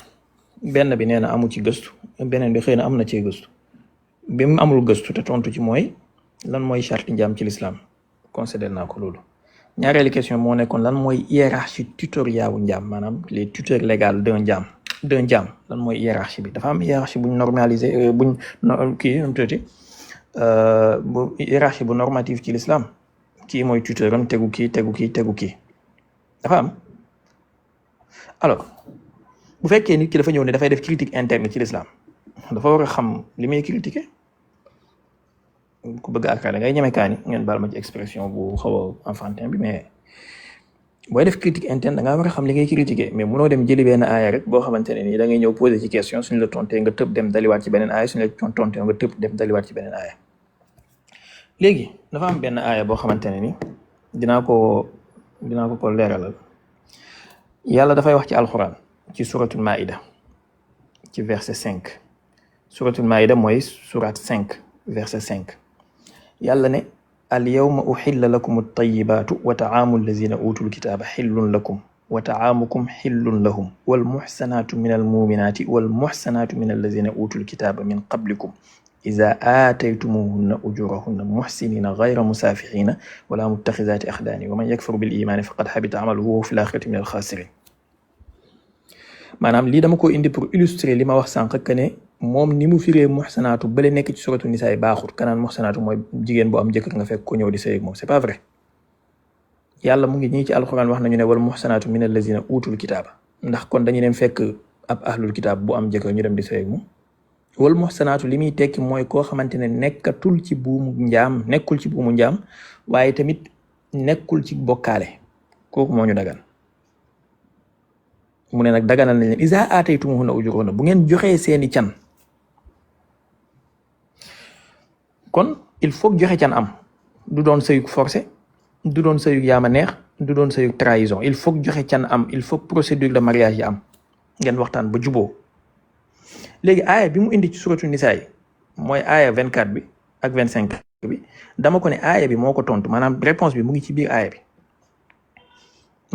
benn bi nee na amu ci gëstu beneen bi xëy na am na cee gëstu bi mu amul gëstu te tontu ci mooy lan mooy charte njaam ci l'islam considéré naa ko loolu ñaareelu question moo nekkoon lan mooy hiérarchie tutoriale wu njaam maanaam les tuteurs légales d'un njaam lan mooy hiérarchie bi dafa am hiérarchie buñ normalisé bu hiérarchie bu normative ci l'islam kii mooy tuteur am tegu kii dafa am alors bu fekkee nit ki dafa ñëw ne dafay def critique interne ci l'islam dafa war a xam li muy critiquer ku bëgg akaar da ngay ñeme kaani ngeen baal ma ci expression bu xaw a enfantin bi mais booy def critique interne da ngaa war a xam li ngay critiquer mais munoo dem jëli benn aaya rek boo xamante ne nii da ngay ñëw poser ci question suñu la tontee nga tëb dem daliwaat ci beneen aaya suñu la tontee nga tëb dem daliwaat ci beneen aaya léegi dafa am benn aaya boo xamante ne ni dinaa ko leeralal yàlla dafay wax ci alxuraan ci suratul maïda ci verset 5 suratul maïda mooy surat 5 verset 5 yàlla ne al yawma uxilla lakum at-tayyibatu wa ta'amu allazina utul kitaba xillun lakum wa ta'amukum xillun lahum wal muxsanatu min al muminati wal muxsanatu min allazina utul kitaba min qablikum iza aataytumuhunna ujurahunna muxsinina gayra musafixina wala muttaxizaati axdaani wa man yakfur bil imaani faqad xabita amaluhu wa huwa fil axirati min al xaasirin maanaam lii dama ko indi pour illustrer li ma wax sànq que ne moom ni mu firee muxsanaatu bale nekk ci suratu nisaa yi baaxul kanaan muxsanaatu mooy jigéen bu am jëkkër nga fekk ko ñëw di sëy ak moom c'est pas vrai yàlla mu ngi ñii ci alxuraan wax nañu ne wal muxsanaatu min allazina utul kitaaba ndax kon dañu dem fekk ab ahlul kitaab bu am jëkkër ñu dem di sëy ak moom wal muhsanaatu li muy tekki mooy koo xamante ne nekkul ci buumu njaam waaye tamit nekkul ci bokkaale kooku moo ñu dagan mu ne nag daganal nañ leen iza aataytumuhunna ujurahunna bu ngeen joxee seeni can kon il faut joxe can am du doon sëyug forcé du doon sëyug yaama neex du doon sëyug trahison il faut joxe can am il faut procédure de mariage yi am ngeen waxtaan ba juboo léegi aaya bi mu indi ci suratu nisaa yi mooy aaya 24 bi ak 25 bi dama ko ne aaya bi moo ko tontu maanaam réponse bi mu ngi ci biir aaya bi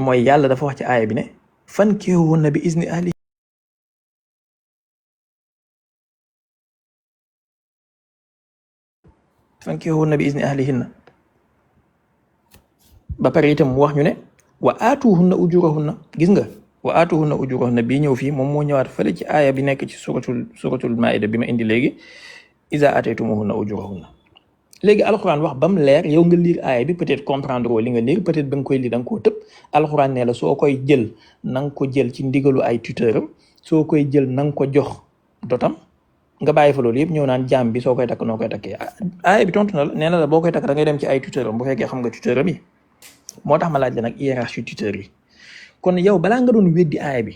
mooy yàlla dafa wax ci aaya bi ne fankihuhunna bi izni ahli fankihuhunna bi izni ahlihinna ba pare itam mu wax ñu ne wa aatuhunna ujurahunna gis nga wa aatuhunna ujurahunna bii ñëw fii moom moo ñëwaat fële ci aaya bi nekk ci suratul maida bi ma indi léegi iza ataytumuhunna ujurahunna léegi alxuraan wax ba mu leer yow nga liir aaya bi peut-être comprendre woo li nga liir peut-être ba nga koy liir da nga koo tëb alxuraan ne la soo koy jël na nga ko jël ci ndigalu ay tuteuram soo koy jël na nga ko jox dotam nga bàyyi fa loolu yëpp ñëw naan jaam bi soo koy takk noo koy takkee aaya bi tontu na la nee na la boo koy takk da ngay dem ci ay tuteuram bu fekkee xam nga tuteuram yi moo tax ma laaj la nag hiérarchie tuteur yi kon yow balaa nga doon weddi aaya bi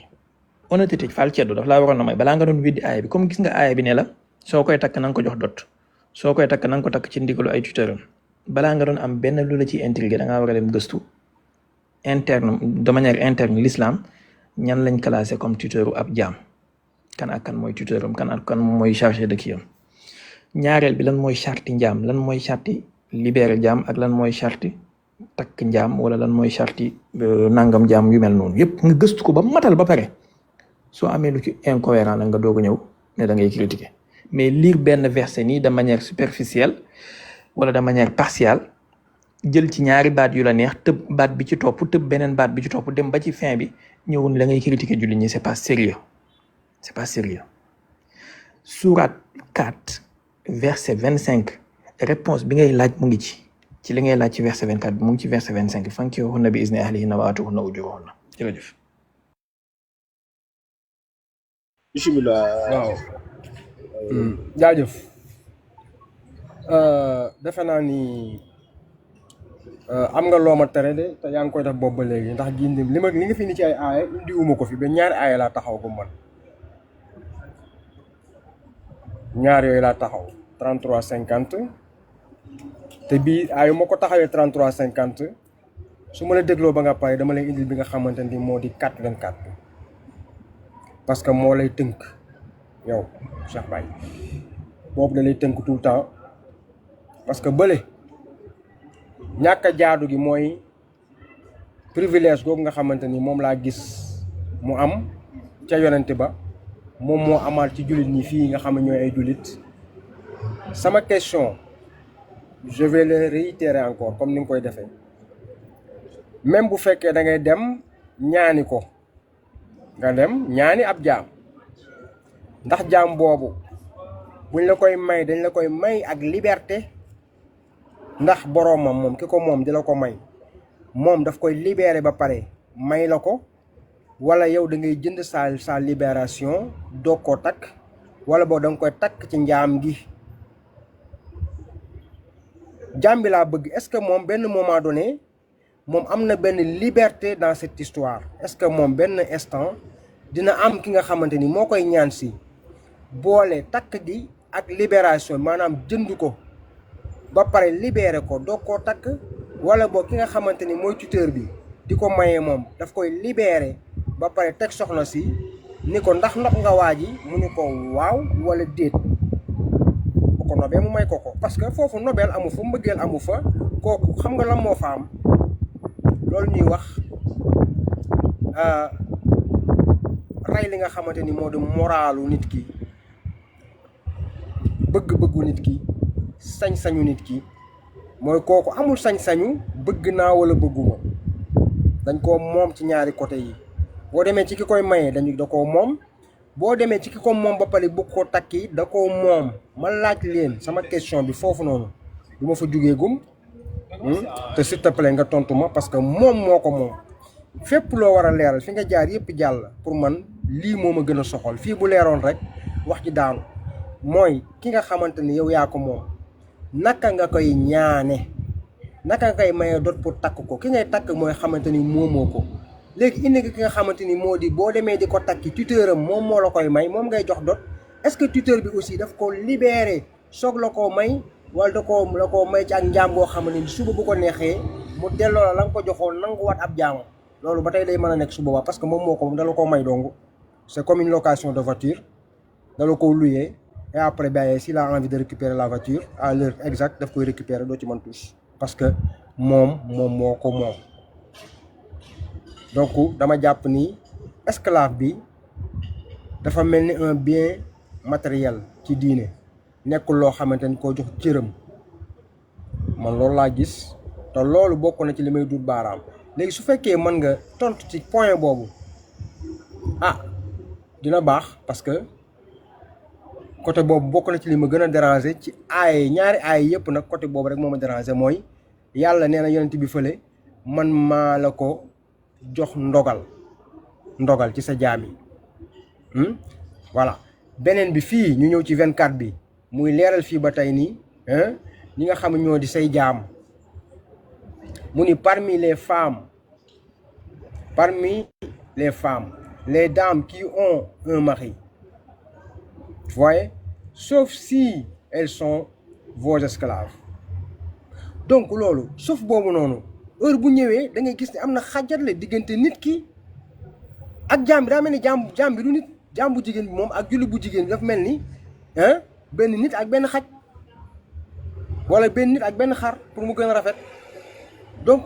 honnêteté fal ceddo daf laa waroon na may balaa nga doon weddi aaya bi comme gis nga aaya bi ne la soo koy takk na nga ko jox dot soo koy takk na nga ko takk ci ndigalu ay tuteuram balaa nga doon am benn lu la ciy intrigué da ngaa war a dem gëstu interne de manière interne l'islam ñan lañ classé comme tuteuru ab jaam kan ak kan mooy tuteuram kan ak kan mooy chargé de kii am ñaareel bi lan mooy charti njaam lan mooy charti libéré jaam ak lan mooy charti takk njaam wala lan mooy charti nangam jaam yu mel noonu yëpp nga gëstu ko ba matal ba pare soo amee lu ci incohérent la nga doog a ñëw ne da ngay critiquer mais lire benn verset nii de manière superficielle wala de manière partielle jël ci ñaari baat yu la neex tëb baat bi ci topp tëb beneen baat bi ci topp dem ba ci fin bi ñëwun la ngay critiquer jullit ñi c'est pas sérieux c'est pas sérieux sourate 4 verset 25 réponse bi ngay laaj mu ngi ci li ngay laaj ci verset 24 bi mu ngi ci verset 25 fankihuhunna bi izni ahlihinna wa aatuhunna ujurahunna jërëjëf bismillah waaw jaajëf defe naa ni am nga loo ma tere de te yaa ngi koy def boobu ba léegi ndax gindi li nga fi ni ci ay aaya indiwuma ko fi ba ñaari aaya laa taxaw ko man ñaar yooyu laa taxaw 33-50 te bii aaya moo ko taxawee 33-50 su ma la dégloo ba nga pare dama lay indil bi nga xamante ni moo di 4-24 parce que moo lay tënk yow Cheikh Baye boobu da lay tënk tout le temps parce que bële ñàkk a jaadu gi mooy privilège googu nga xamante ni moom laa gis mu am ca yonente ba moom moo amaat ci jullit ñi fii nga xam ne ñooy ay jullit sama question je vais le réitérer encore comme ni nga koy defee même bu fekkee da ngay dem ñaani ko nga dem ñaani ab jaam ndax jaam boobu buñ la koy may dañ la koy may ak liberté ndax boroomam moom ki ko moom di la ko may moom daf koy libérer ba pare may la ko wala yow da ngay jënd sa libération doog koo takk wala boo da nga koy takk ci njaam gi jaam bi laa bëgg est-ce que moom benn moment donné moom am na benn liberté dans cette histoire est-ce que moom benn instant dina am ki nga xamante ni moo koy ñaan si boole takk gi ak libération maanaam jënd ko ba pare libéré ko doog koo takk wala boo ki nga xamante ni mooy tuteur bi di ko mayee moom daf koy libéré ba pare teg soxna si ni ko ndax ndox nga waa ji mu ni ko waaw wala déet bu ko nobee mu may ko parce que foofu nobeel amu fa mbëggeel amu fa kooku xam nga lan moo fa am loolu ñuy wax rey li nga xamante ni moo di moralu nit ki bëgg-bëggu nit ki sañ-sañu nit ki mooy kooku amul sañ-sañu bëgg naa wala bëgguma dañ koo moom ci ñaari côté yi boo demee ci ki koy mayee da koo moom boo demee ci ki ko moom ba pare bëgg ko takki da koo moom ma laaj leen sama question bi foofu noonu du ma fa jugee gum te s'il te plaît nga tontu ma parce que moom moo ko moom fépp loo war a leeral fi nga jaar yëpp jàll pour man lii moo ma gën a soxal fii bu leeroon rek wax ji daanu mooy ki nga xamante ni yow yaa ko moom naka nga koy ñaane naka nga koy maye dot pour takk ko ki ngay takk mooy xamante ni moomoo ko léegi indi nga ki nga xamante ni moo di boo demee di ko takki tuteur am moom moo la koy may moom ngay jox dot est-ce que tuteur bi aussi daf ko libéré soog la koo may wala da koo la koo may ci ak njaam boo xam ne suba bu ko neexee mu delloo la nga ko joxoon nanguwaat ab jaamam loolu ba tey day mën a nekk su boobaa parce que moom moo ko dala koo may dong c'est comme une location de voiture dala ko louer et après ben s'il a envie de récupérer la voiture à l'heure exacte daf koy récupérer doo ci mën tous parce que moom moo ko moom donc dama jàpp ni esclave bi dafa mel ni un bien matériel ci diine nekkul loo xamante ni koo jox cëram man loolu laa gis te loolu bokk na ci li may dut baaraam léegi su fekkee mën nga tontu ci point boobu dina baax parce que côté boobu bokk na ci li ma gën a déranger ci aay ñaari aay yëpp nag côté boobu rek moo ma déranger mooy yàlla nee na yonent bi fële man maa la ko jox ndogal ci sa jaam yi voilà beneen bi fii ñu ñëw ci 24 bi muy leeral fii ba tey nii ñi nga xam ñoo di say jaam mu ni parmi les femmes les dames qui ont un mari vous voyez sauf si elles sont vos esclaves donc loolu sauf boobu noonu heure bu ñëwee da ngay gis ne am na xàjjatle diggante nit ki ak jaam bi daa mel ni jaam bi du nit jaam bu jigéen bi moom ak julli bu jigéen bi dafa mel ni benn nit ak benn xaj wala benn nit ak benn xar pour mu gën a rafet donc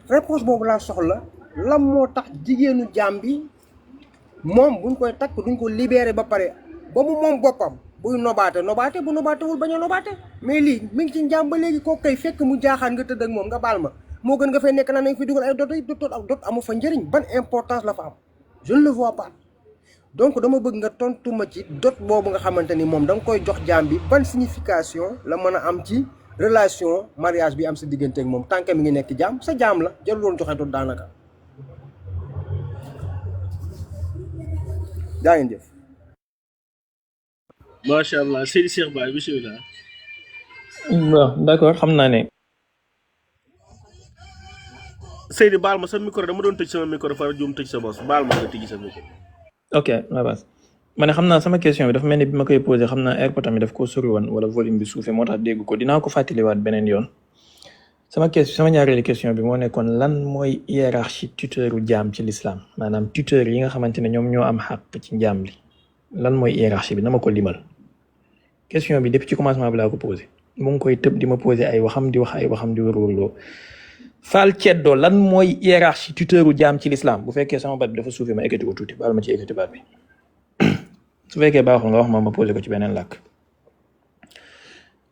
réponse boobu laa soxla lan moo tax jigéenu jaam bi moom buñ koy takk duñ ko libéré ba pare ba mu moom boppam buy nobaate bu nobaatewul bañ a nobaate mais lii mi ngi ci njaam ba léegi koo koy fekk mu jaaxaan nga tëdd ak moom nga baal ma moo gën nga fay nekk naa nañ fi dugal ay dot amu fa njëriñ ban importance la fa am je ne le vois pas donc dama bëgg nga tontu ma ci dot boobu nga xamante ni moom da nga koy jox jaam bi ban signification la mën a am ci relation mariage bi am sa diggante ak moom tant que mi ngi nekk jaam sa jaam la jarul woon joxe dot daanaka daa ngeen jëf. macha allah Seydi Cheikh Baye bisimilah. bon d'accord xam naa ne. Seydi baal ma sa micro dama doon tëj sama micro fara juum tëj sa bos baal ma nga tijji sa micro. ok la base ma ne xam naa sama question bi dafa mel ni bi ma koy posé xam naa airport tamit daf koo sori woon wala volume bi suufee moo tax dégg ko dinaa ko fàttaliwaat beneen yoon sama ñaareelu question bi moo nekkoon lan mooy hiérarchie tuteuru jaam ci l'islam maanaam tuteur yi nga xamante ne ñoom ñoo am xàq ci njaam li lan mooy hiérarchie bi na ma ko limal question bi depuis ci commencement bi laa ko posé mu ngi koy tëb di ma posé ay waxam di wax ay waxam di wërwërloo Fall Ceddo lan mooy hiérarchie tuteuru jaam ci l'islam bu fekkee sama baat bi dafa suufee ma ekkati ko tuuti baal ma ci ekkati baat bi su fekkee baaxul nga wax ma posé ko ci beneen làkk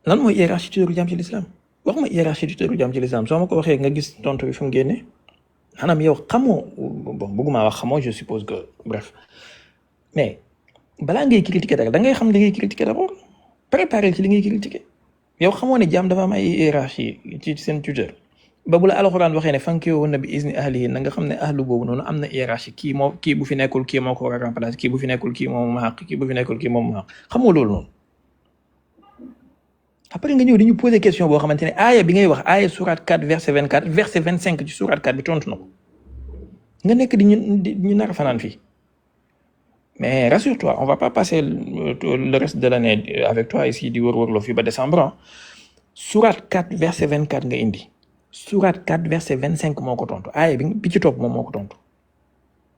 lan mooy hiérarchie tuteuru jaam ci l'islam wax ma hiérarchie tuteuru jaam ci l'islam soo ma ko waxee nga gis tontu bi fi mu génne xanaa yow xamoo bon bëgguma wax xamoo je suppose que bref mais balaa ngay critiquer dara da ngay xam li ngay critiquer d'abord préparer ci li ngay critiquer yow xamoo ne jaam dafa am ay hiérarchie ci seen tuteur ba bu la alxuraan waxee ne fankee woon na bi izni ahlihi na nga xam ne ahlu boobu noonu am na hiérarchie kii bu fi nekkul kii moo ko war a remplacer kii bu fi nekkul kii moom ma xaq kii bu fi nekkul kii moom ma xaq xamoo loolu noonu après nga ñëw di ñu poser question boo xamante ne aaya bi ngay wax aaya sourate 4 verset 24 verset 25 ci sourate 4 bi tontu na ko nga nekk di ñu nar a fanaan fii mais rassure-toi on va pas passer le reste de l'année avec toi ici di wër-wërloo fii ba décembre sourate 4 verset 24 nga indi sourate 4 verset 25 moo ko tontu aaya bi ci topp moom moo ko tontu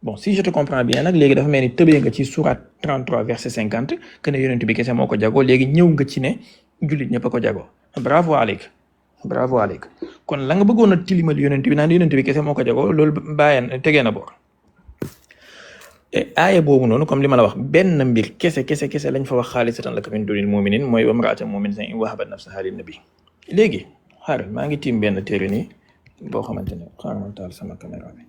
bon si je te comprends bien nag léegi dafa mel ni tëbee nga ci sourate 33 verset 50 que ne yonent bi kese moo ko jagoo léegi ñëw nga ci ne jullit ñëpp a ko jagoo bravo aleyk kon la nga bëggoon a tilimal yonent bi naan yonent bi kese moo ko jagoo loolu tegee na boor aaya boobu noonu comme li ma la wax benn mbir kese lañ fa wax xaalisatan laka min dunil mu'minin mooy wa imra'atan mu'minatin in wahabat nafsaha lin nabi léegi xaaral maa ngi tiim benn téere nii boo xamante ne xaaral ma taal sama caméra bi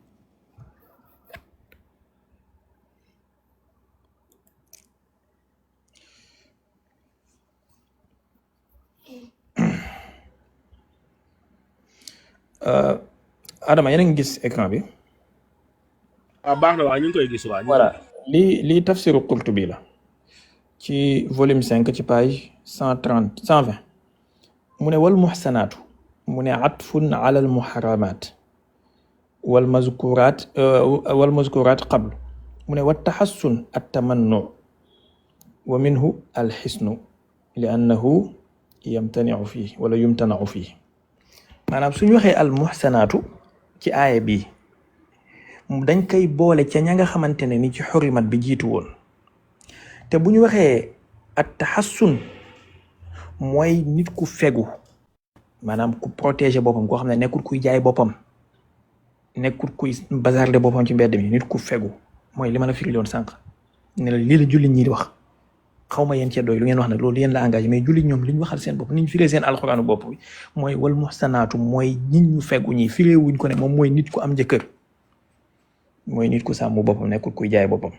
Adama yéen a ngi gis écran bi. baax na waa ñu ngi koy gis waa. voilà lii tafsiru Qurtubi la ci volume 5 ci page 120 mu ne wal muhsanaatu mu ne atfun ala al muharramat wal mazkurat qabl mu ne wa taxassun at tamannu wa minhu al xisnu li annahu yamtaniu fii wala yumtanau fii maanaam suñu waxee al muhsanaatu ci aaya bi dañ koy boole ca ña nga xamante ne ni ci xurimat bi jiitu woon te bu ñu waxee at taxassun mooy nit ku fegu maanaam ku protéger boppam koo xam ne nekkul kuy jaay boppam nekkul kuy bazarde boppam ci mbedd mi nit ku fegu mooy li ma la firi woon sànq ne la lii la jullit ñi di wax xaw ma yéen cee doy lu ngeen wax nag loolu yéen la engagé mais jullit ñoom li ñu waxal seen bopp ni ñu firee seen alxuraanu bopp bi mooy wal muhsanaatu mooy nit ñu fegu ñi firee wuñ ko ne moom mooy nit ku am jëkkër mooy nit ku sàmm boppam nekkul kuy jaay boppam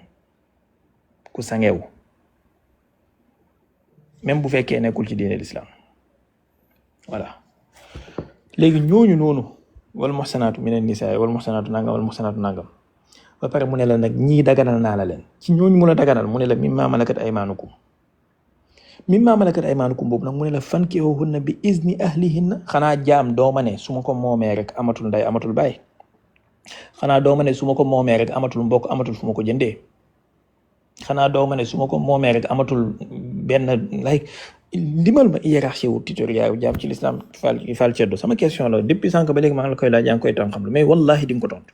ku sangeewu même bu fekkee nekkul ci diine l'islam voilà léegi ñooñu noonu wal muhsanaatu minan nisaa wal muhsanaatu nangam ba pare mu ne la nag ñii daganal naa la leen ci ñooñu mun a daganal mu ne la mimmaa malakat aymaanukum boobu nag mu ne la fankihuhunna bi izni ahlihinna xanaa jaam dooma ne su ma ko moomee rek amatul nday amatul baay xanaa dooma ne su ma ko moomee rek amatul mbokk amatul fu ma ko jëndee xanaa dooma ne su ma ko moomee rek amatul benn limal ma hiérarchie wu tutoriel wu jaam ci l'islam fal ceddo sama question la depuis sànq ba léegi maa ngi la koy laaj yaa ngi koy tam xam mais wallahi di nga ko tontu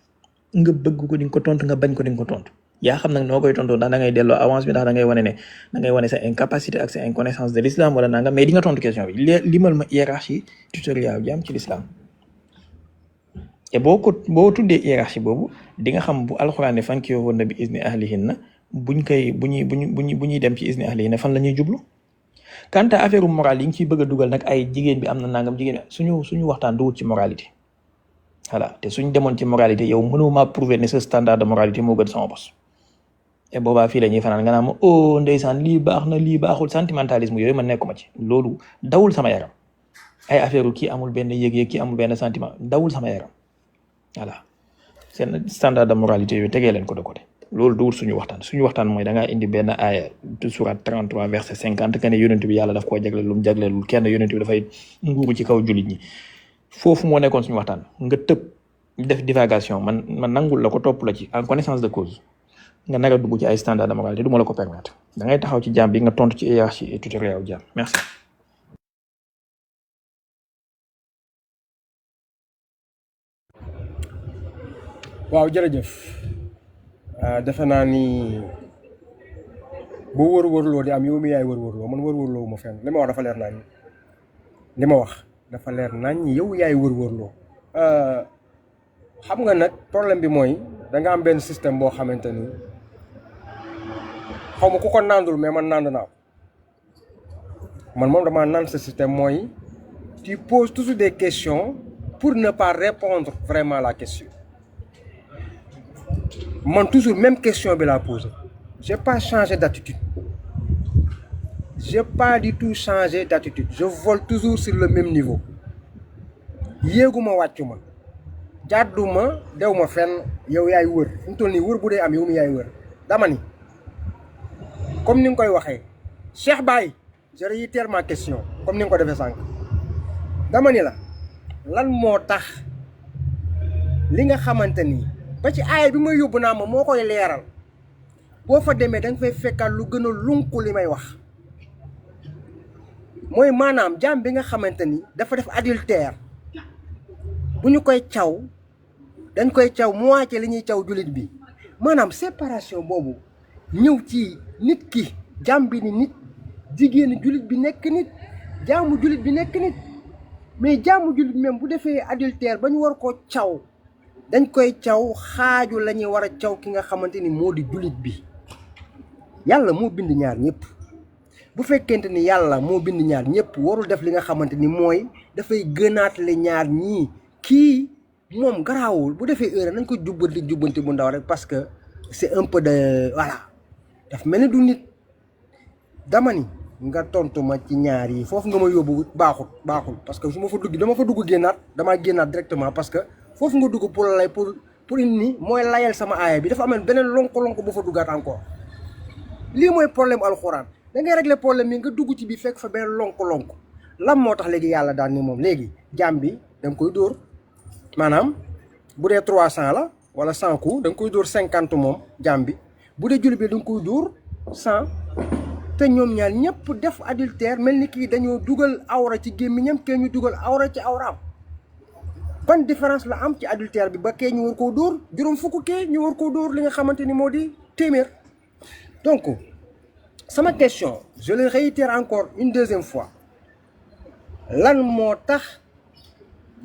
nga bëgg ko di nga ko tontu nga bañ ko di nga ko tontu yaa xam nag noo koy tontoo ndax da ngay delloo avance bi ndax da ngay wane sa incapacité ak sa inconnaissance de l'islam wala nanga mais di nga tontu question bi limal ma hiérarchie tutoriel wu jaam ci l'islam et boo tuddee hiérarchie boobu di nga xam bu alxuraan ne fankihuhunna bi izni ahlihinna bu ñuy dem ci izni ahlihinna fan la ñuy jublu quant à affaire morale yi ngi ciy bëgg a dugal nag ay jigéen bi am na nangam jigéen bi suñu waxtaan duwut ci moralité voilà te suñ demoon ci moralité yow mënuma prouver ne ce standard de moralité moo gën sama bos et boobaa fii la ñuy fanaan nga naan ma oh ndeysaan lii baax na lii baaxul sentimentalisme yooyu man nekkuma ci loolu dawul sama yaram ay affaire kii amul benn yëg-yëg kii amul benn sentiment dawul sama yaram voilà seen standard de moralité yooyu tegee leen ko de côté loolu duwul suñu waxtaan mooy da ngaa indi benn aaya de surat 33 verset 50 que ne yonent bi yàlla daf koo jagleel lu mu jagleelul kenn yonent bi dafay nguuru ci kaw jullit ñi foofu moo nekkoon suñu waxtaan nga tëb def divagation man nangul la ko topp la ci en connaissance de cause nga nar a dugg ci ay standard de moralité du ma la ko permettre da ngay taxaw ci jaam bi nga tontu ci hiérarchie et tutoriel wu jaam merci. waaw jërëjëf defe naa ni boo wër-wërloo di am yow mi yaay wër-wërloo man wër-wërloo ma fenn li ma wax dafa leer nañ li ma wax dafa leer nañ yow yaay wër-wërloo xam nga nag problème bi mooy da nga am benn système boo xamante ni xaw ma ku ko nandul mais man nand naa ko man moom damaa naan sa système mooy tu poses toujours des questions pour ne pas répondre vraiment à la question man toujours même question bi laa posé j'ai pas changé d'attitude j'ai pas du tout changé d'attitude je vole toujours sur le même niveau yéeguma wàccuma jàdduma dewma fenn yow yaay wër fu mu toll nii wër bu dee am yow mi yaay wër dama ni comme ni nga koy waxee Cheikh Baye je réitère ma question comme ni nga ko defee sànq dama ni la lan moo tax li nga xamante ni ba ci aaya bi may yóbbu naa ma moo koy leeral boo fa demee da nga fay fekkaat lu gën a lunku li may wax mooy maanaam jaam bi nga xamante ni dafa def adultère bu ñu koy caw dañ koy caw moitié li ñuy caw jullit bi maanaam séparation boobu ñëw ci nit ki jaam bi ni nit jigéenu jullit bi nekk nit jaamu jullit bi nekk nit mais jaamu jullit même bu defee adultère ba ñu war koo caw dañ koy caw xaaju la ñuy war a caw ki nga xamante ni moo di jullit bi yàlla moo bind ñaar ñëpp bu fekkente ni yàlla moo bind ñaar ñëpp warul def li nga xamante ni mooy dafay gënaatle ñaar ñii kii moom garaawul bu defee erreur nañ ko jubbanti bu ndaw rek parce que c'est un peu de voilà daf mel ni du nit dama ni nga tontu ma ci ñaar yi foofu nga ma yóbbu baaxul parce que su ma fa dugg dama fa dugg génnaat damaa génnaat directement parce que foofu nga dugg pour lay pour ni mooy layal sama aaya bi dafa amee beneen lonko bu fa duggaat encore lii mooy problème alxuraan da ngay régler problème yi nga dugg ci bi fekk fa benn lonk-lonk lan moo tax léegi yàlla daan ni moom léegi jaam bi da nga koy dóor maanaam bu dee 300 la wala 100 coups da nga koy dóor 50 moom jaam bi bu dee jullit bi da nga koy dóor 100 te ñoom ñaar ñëpp def adultère mel ni kii dañoo dugal awra ci gémmiñam kee ñu dugal awra ci awraam ban différence la am ci adultère bi ba kee ñu war koo dóor juróom fukk kee ñu war koo dóor li nga xamante ni moo di téeméer. Donc sama question je le réitère encore une deuxième fois lan moo tax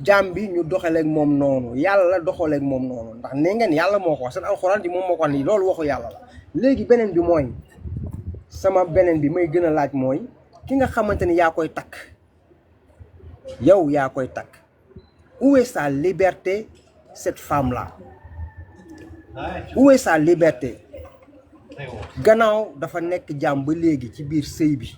jaam bi ñu doxaleeg moom noonu yàlla doxaleeg moom noonu ndax nee ngeen yàlla moo ko wax seen alxuraan di moom moo ko wax nii loolu waxu yàlla la. léegi beneen bi mooy sama beneen bi may gën a laaj mooy ki nga xamante ni yaa koy takk yow yaa koy takk où est sa liberté cette femme là où est sa liberté gannaaw dafa nekk jaam ba léegi ci biir sëy bi.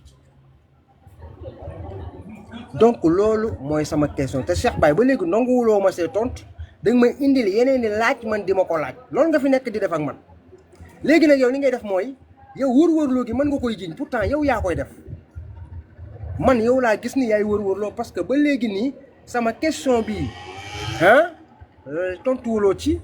Donc loolu mooy sama question te Cheikh Baye ba léegi nanguwuloo ma see tontu da nga may indil yeneen i laaj man di ma ko laaj loolu nga fi nekk di def ak man léegi nag yow li ngay def mooy yow wër-wërloo gi mën nga koy jiñ pourtant yow yaa koy def man yow laa gis ni yaay wër-wërloo parce que ba léegi nii sama question bii tontuwuloo ci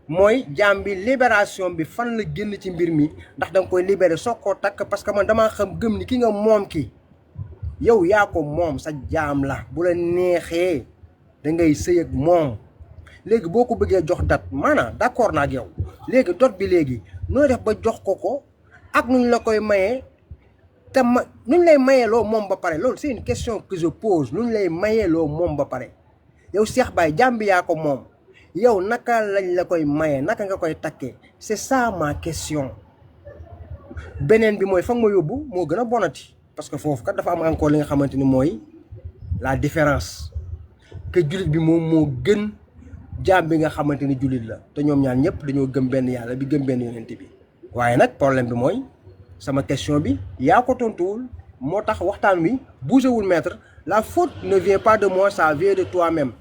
mooy jaam bi libération bi fan la génn ci mbir mi ndax da nga koy libéré soo koo takk parce que man damaa xam gëm ni ki nga moom ki yow yaa ko moom sa jaam la bu la neexee da ngay sëy ak moom léegi boo ko bëggee jox date maanaam d'accord naa ak yow léegi dot bi léegi nooy def ba jox ko ak nuñ la koy mayee te nuñ lay mayeeloo moom ba pare loolu c'est une question que je pose nuñ lay mayeeloo moom ba pare yow Cheikh Baye jaam bi yaa ko moom yow naka lañ la koy mayee naka nga koy takkee c'est ça ma question beneen bi mooy fa nga ma yóbbu moo gën a bonati parce que foofu kat dafa am encore li nga xamante ni mooy la différence que jullit bi moom moo gën jaam bi nga xamante ni jullit la te ñoom ñaar ñëpp dañoo gëm benn yàlla bi gëm benn yonent bi waaye nag problème bi mooy sama question bi yaa ko tontuwul moo tax waxtaan wi bougéwul maître la faute ne vient pas de moi ça vient de toi-même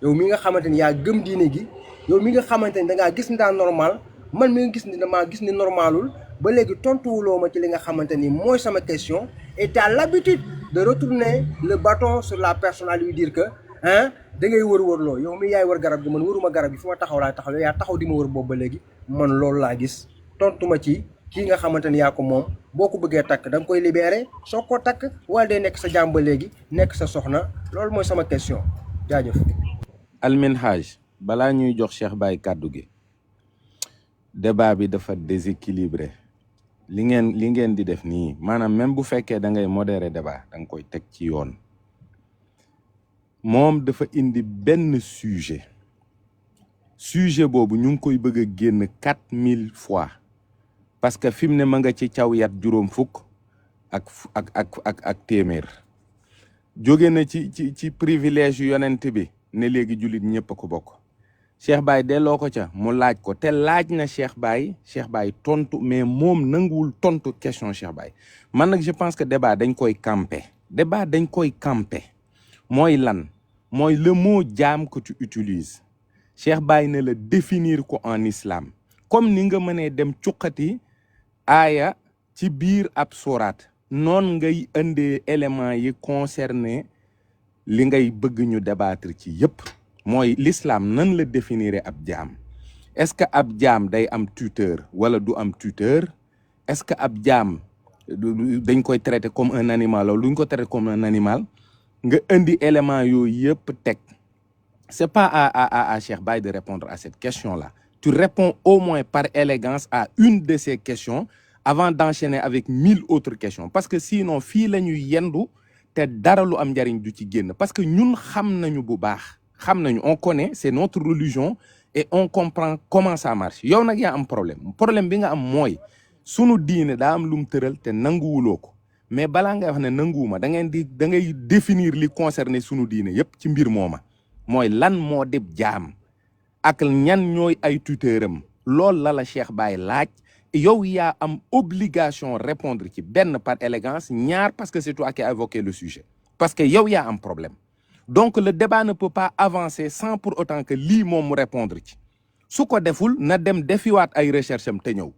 yow mi nga xamante ni yaa gëm diine gi yow mi nga xamante ni dangaa gis ni daa normal man mi nga gis ni damaa gis ni normalul ba léegi tontuwuloo ma ci li nga xamante ni mooy sama question et tu as l'habitude de retourner le bâton sur la personne à lui dire que da ngay wër-wërloo yow mi yaay wër garab gi man wëruma garab gi fi ma taxaw laay taxaw yow yaa taxaw di ma wër boobu ba léegi man loolu laa gis tontu ma ci kii nga xamante ni yaa ko moom boo ko bëggee takk da nga koy libéré soo ko takk wala day nekk sa jaam ba léegi nekk sa soxna loolu mooy sama question jaajëf. Alminhaj balaa ñuy jox Cheikh Baye kàddu gi débat bi dafa déséquilibré li ngeen di def nii maanaam même bu fekkee da ngay modérer débat da nga koy teg ci yoon moom dafa indi benn sujet boobu ñu ngi koy bëgg a génn 4000 fois parce que fi mu ne ma nga ci caw yat juróom fukk ak téeméer jóge na ci privilège yu yonent bi ne léegi jullit ñëpp a ko bokk Cheikh Baye delloo ko ca mu laaj ko te laaj na Cheikh Baye tontu mais moom nanguwul tontu question Cheikh Baye man nag je pense que débat dañ koy camper mooy lan mooy le mot jaam que tu utilises Cheikh Baye ne la définir ko en islam comme ni nga mënee dem cuqati aaya ci biir ab soraat noon ngay indee éléments yi concerné li ngay bëgg ñu débattre ci yépp mooy l'islam nan la définir ab jaam est-ce que ab jaam day am tuteur wala du am tuteur est-ce que ab jaam dañ koy traiter comme un animal wala duñ ko traiter comme un animal nga indi élément yooyu yëpp teg c'est pas à Cheikh Baye de répondre à cette question-là tu réponds au moins par élégance à une de ces questions avant d'enchaîner avec 1000 autres questions parce que sinon fii la ñuy yendu te dara lu am njariñ du ci génn parce que ñun xam nañu bu baax on connaît c'est notre religion et on comprend comment ça marche yow nag yaa am problème bi nga am mooy sunu diine daa am lu mu tëral te nanguwuloo ko mais balaa ngay wax ne nanguwuma da ngay définir li concerné sunu diine yépp ci mbir mooma mooy lan moo dib jaam ak ñan ñooy ay tuteuram loolu la Cheikh Baye laaj yow yaa am obligation répondre ci benn par élégance ñaar parce que c'est toi qui as évoqué le sujet parce que yow yaa am problème donc le débat ne peut pas avancer sans pour autant que lii moom mu répondre ci su ko deful na dem defiwaat ay recherche am te ñëw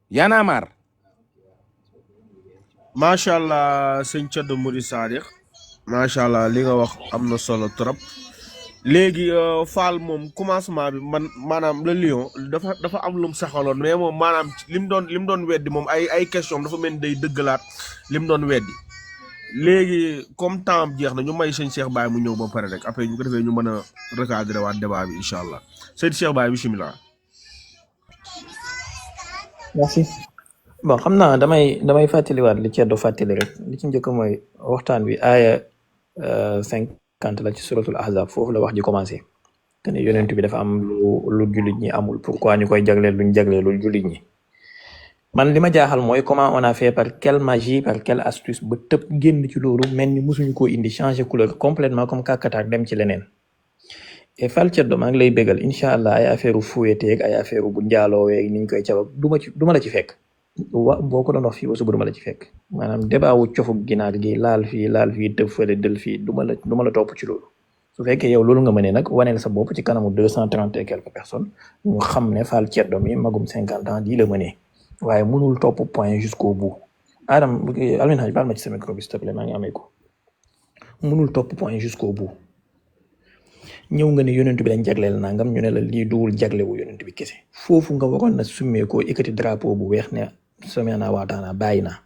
Y'en a marre macha allah sëñ Thierno Mouride Sadikh macha allah li nga wax am na solo trop. léegi Fall moom commencement bi man maanaam le lion dafa am lu mu saxaloon mais moom maanaam lim doon weddi moom ay question dafa mel ni day dëggalaat lim doon weddi. léegi comme temps am jeex na ñu may sëñ Cheikh Baye mu ñëw ba pare rek après ñu ko defee ñu mën a recadrer waat débat bi incha allah sëñ Cheikh Baye bisimilah. merci. bon xam naa damay fàttaliwaat li Ceddo fàttali rek li ci njëkk mooy waxtaan wi aaya 50 la ci suratul ahzab foofu la wax ji commencé te ne yonent bi dafa am lu jullit ñi amul pourquoi ñu koy jagleel luñ jagleelul jullit ñi. man li ma jaaxal mooy comment on a fait par quelle magie par quelle astuce ba tëb génn ci loolu mel ni musuñu koo indi changer couleur complètement comme kàkkataak dem ci leneen. et Fall Ceddo maa ngi lay bégal incha allah ay affaire fuyeteeg ay affaire bu njaalooweeg ni ñu koy cabab du ma la ci fekk. boo ko doon wax fii ba suba du ma la ci fekk maanaam débat wu cofu ginaar gi laal fii tëb fële dël fii du ma la topp ci loolu. su fekkee yow loolu nga mënee nag waneel sa bopp ci kanamu 230 et quelques personnes ñu xam ne Fall Ceddo mi magum 50 ans di la mënee. waaye mënul topp point jusqu'au bout Adam Alioune Hadj baal ma ci sa micro bi s'il te plaît maa ngi amee ko mënul topp point jusqu'au bout ñëw nga ne yonent bi lañ jagleel nangam ñu ne la lii duwul jaglewu yonent bi kese foofu nga waroon na summee koo ekkati drapeau bu weex ne somee naa waxtaanaa bàyyi naa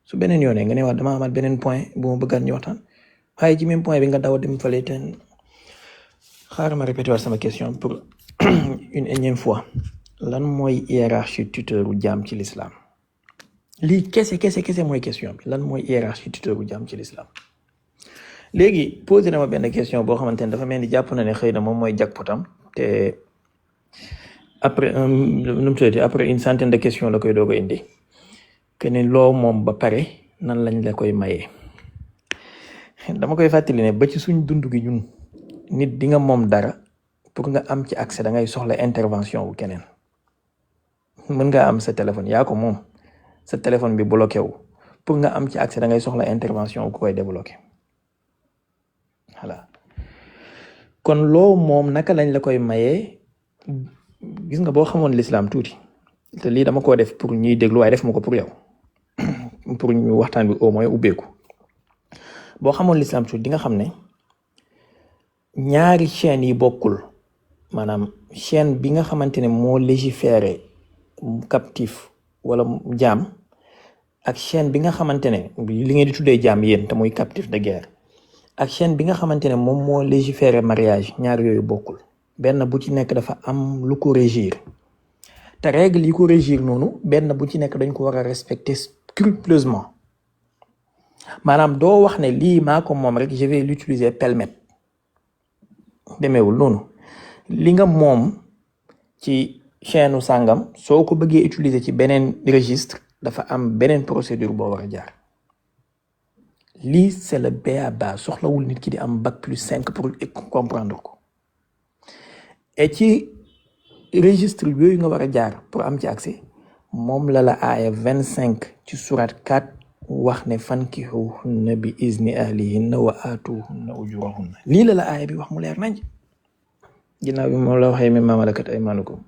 su beneen yoonee nga ne wax dama amaat beneen point bu ma bëggaat ñu waxtaan waaye ci même point bi nga daw dem fale ten xaaral ma répété waat sama question pour une énième fois. lan mooy hiérarchie tuteuru jaam ci l'islam lii kese mooy question bi lan mooy hiérarchie tuteuru jaam ci l'islam léegi posé na ma benn question boo xamante ne dafa mel ni jàpp na ne xëy na moom mooy jackpotam te après après une centaine de questions la koy doog a indi que ne loo moom ba pare nan lañ la koy mayee dama koy fàttali ne ba ci suñ dund gi ñun nit di nga moom dara pour nga am ci accès da ngay soxla intervention wu keneen. mën nga am sa téléphone yaa ko moom sa téléphone bi bloqué wu pour nga am ci accès da ngay soxla intervention ku koy débloqué voilà kon loo moom naka lañ la koy mayee gis nga boo xamoon l'islam tuuti te lii dama koo def pour ñuy déglu waaye def ma ko pour yow pour ñu waxtaan bi au moins ubbeeku boo xamoon l'islam tuuti di nga xam ne ñaari chaîne yi bokkul maanaam chaîne bi nga xamante ne moo légiféré captif wala jaam ak chaîne bi nga xamante ne li ngeen di tuddee jaam yéen te muy captif de guerre ak chaîne bi nga xamante ne moom moo légiférer mariage ñaar yooyu bokkul benn bu ci nekk dafa am lu ko régir te règle yi ko régir noonu benn bu ci nekk dañ ko war a respecter scrupuleusement maanaam doo wax ne lii maa ko moom rek je vais l'utiliser pêle-mêle demeewul noonu li nga moom ci chaîne sàngam soo ko bëggee utiliser ci beneen registre dafa am beneen procédure boo war a jaar lii c'est le b.a.-ba soxlawul nit ki di am bac plus 5 pour comprendre ko et ci registre yooyu nga war a jaar pour am ci accès moom la aaya 25 ci surat 4 wax ne fankihuhunna bi izni ahlihinna wa aatuhunna ujurahunna lii la aaya bi wax mu leer nañ ginnaaw bi moom la waxee mi ma malakat aymaanukum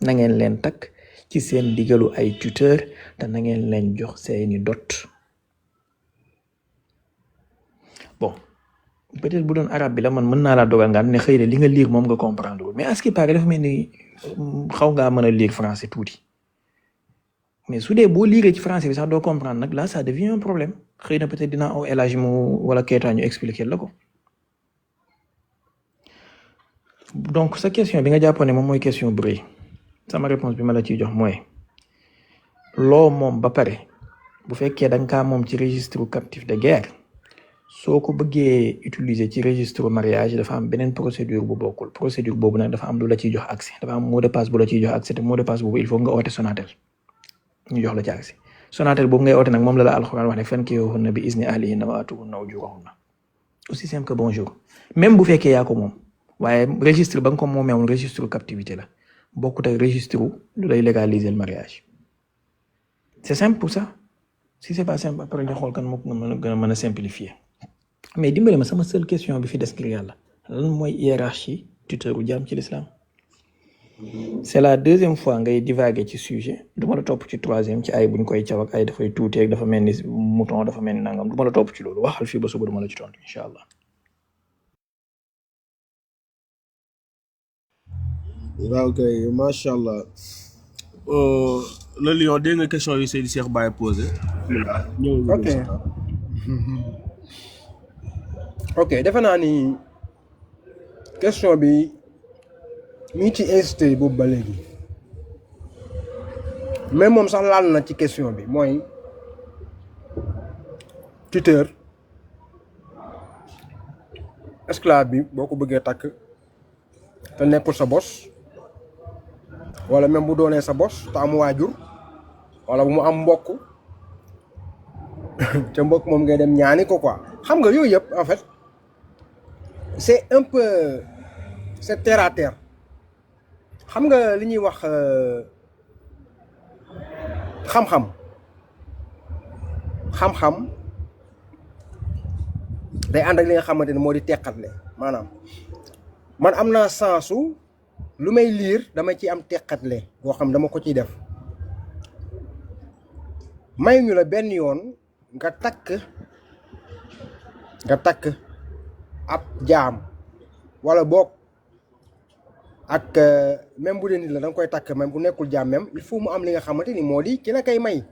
na ngeen leen takk ci seen digalu ay tuteur te na ngeen leen jox seeni dot bon peut-être bu doon arabe bi la man mën naa laa dogal nga ne xëy na li nga lire moom nga comprendre mais à ce qui paraît dafa mel ni xaw ngaa mën a lire français tuuti mais su dee boo lire ci français bi sax doo comprendre nag là ça devient un problème xëy na peut-être dinaa aw élage mu wala Keita ñu expliquer la ko. donc sa question bi nga jàppoon ne moom mooy question bu rëy sama réponse bi ma la ciy jox mooy loo moom ba pare bu fekkee da nga kaa moom ci registre captif de guerre soo ko bëggee utiliser ci registre mariage dafa am beneen procédure bu bokkul procédure boobu nag dafa am lu la ciy jox accès dafa am mot de passe bu la ciy jox accès te mot de passe boobu il faut nga oote Sonatel ñu jox la ci accès Sonatel boobu ngay oote nag moom la alxuraan wax ne fankihuhunna bi izni ahlihinna wa aatuhunna ujurahunna aussi simple que bonjour même bu fekkee yaa ko moom waaye registre ba nga ko moomeewul registre captivité la bokkut ak registre lu lay légaliser le mariage c'est simple pour ça si c'est pas simple après nga xool kan moo ko gën a mën a simplifier mais dimbale ma sama seule question bi fi des ngir yàlla lan mooy hiérarchie tuteuru jaam ci l'islam c'est la deuxième fois ngay divaguer ci sujet du ma la topp ci troisième ci ay buñ koy caw ak ay dafay tuuti ak dafa mel ni mouton dafa mel ni nangam du ma la topp ci loolu waxal fii ba suba du ma la ci tontu incha allah. waaw kay macha allah. Le lion dégg nga question yi Seydi Cheikh Baye posé. ok ok defe naa ni question bi mi ngi ci insisté boobu ba léegi mais moom sax laal na ci question bi mooy tuteur esclave bi boo ko bëggee takk te nekkul sa bos wala même bu doonee sa bos te am waajur wala bu mu am mbokk te mbokk moom ngay dem ñaani ko quoi xam nga yooyu yëpp en fait c'est un peu c'est terre à terre xam nga li ñuy wax xam-xam day ànd ak li nga xamante ne moo di teqatle maanaam man am naa sensu lu may liir dama ci am teqatle boo xam dama ko ciy def may ñu la benn yoon nga takk ab jaam wala boog ak même bu dee nit la da nga koy takk même bu nekkul jaam même il faut mu am li nga xamante ni moo di ci la koy may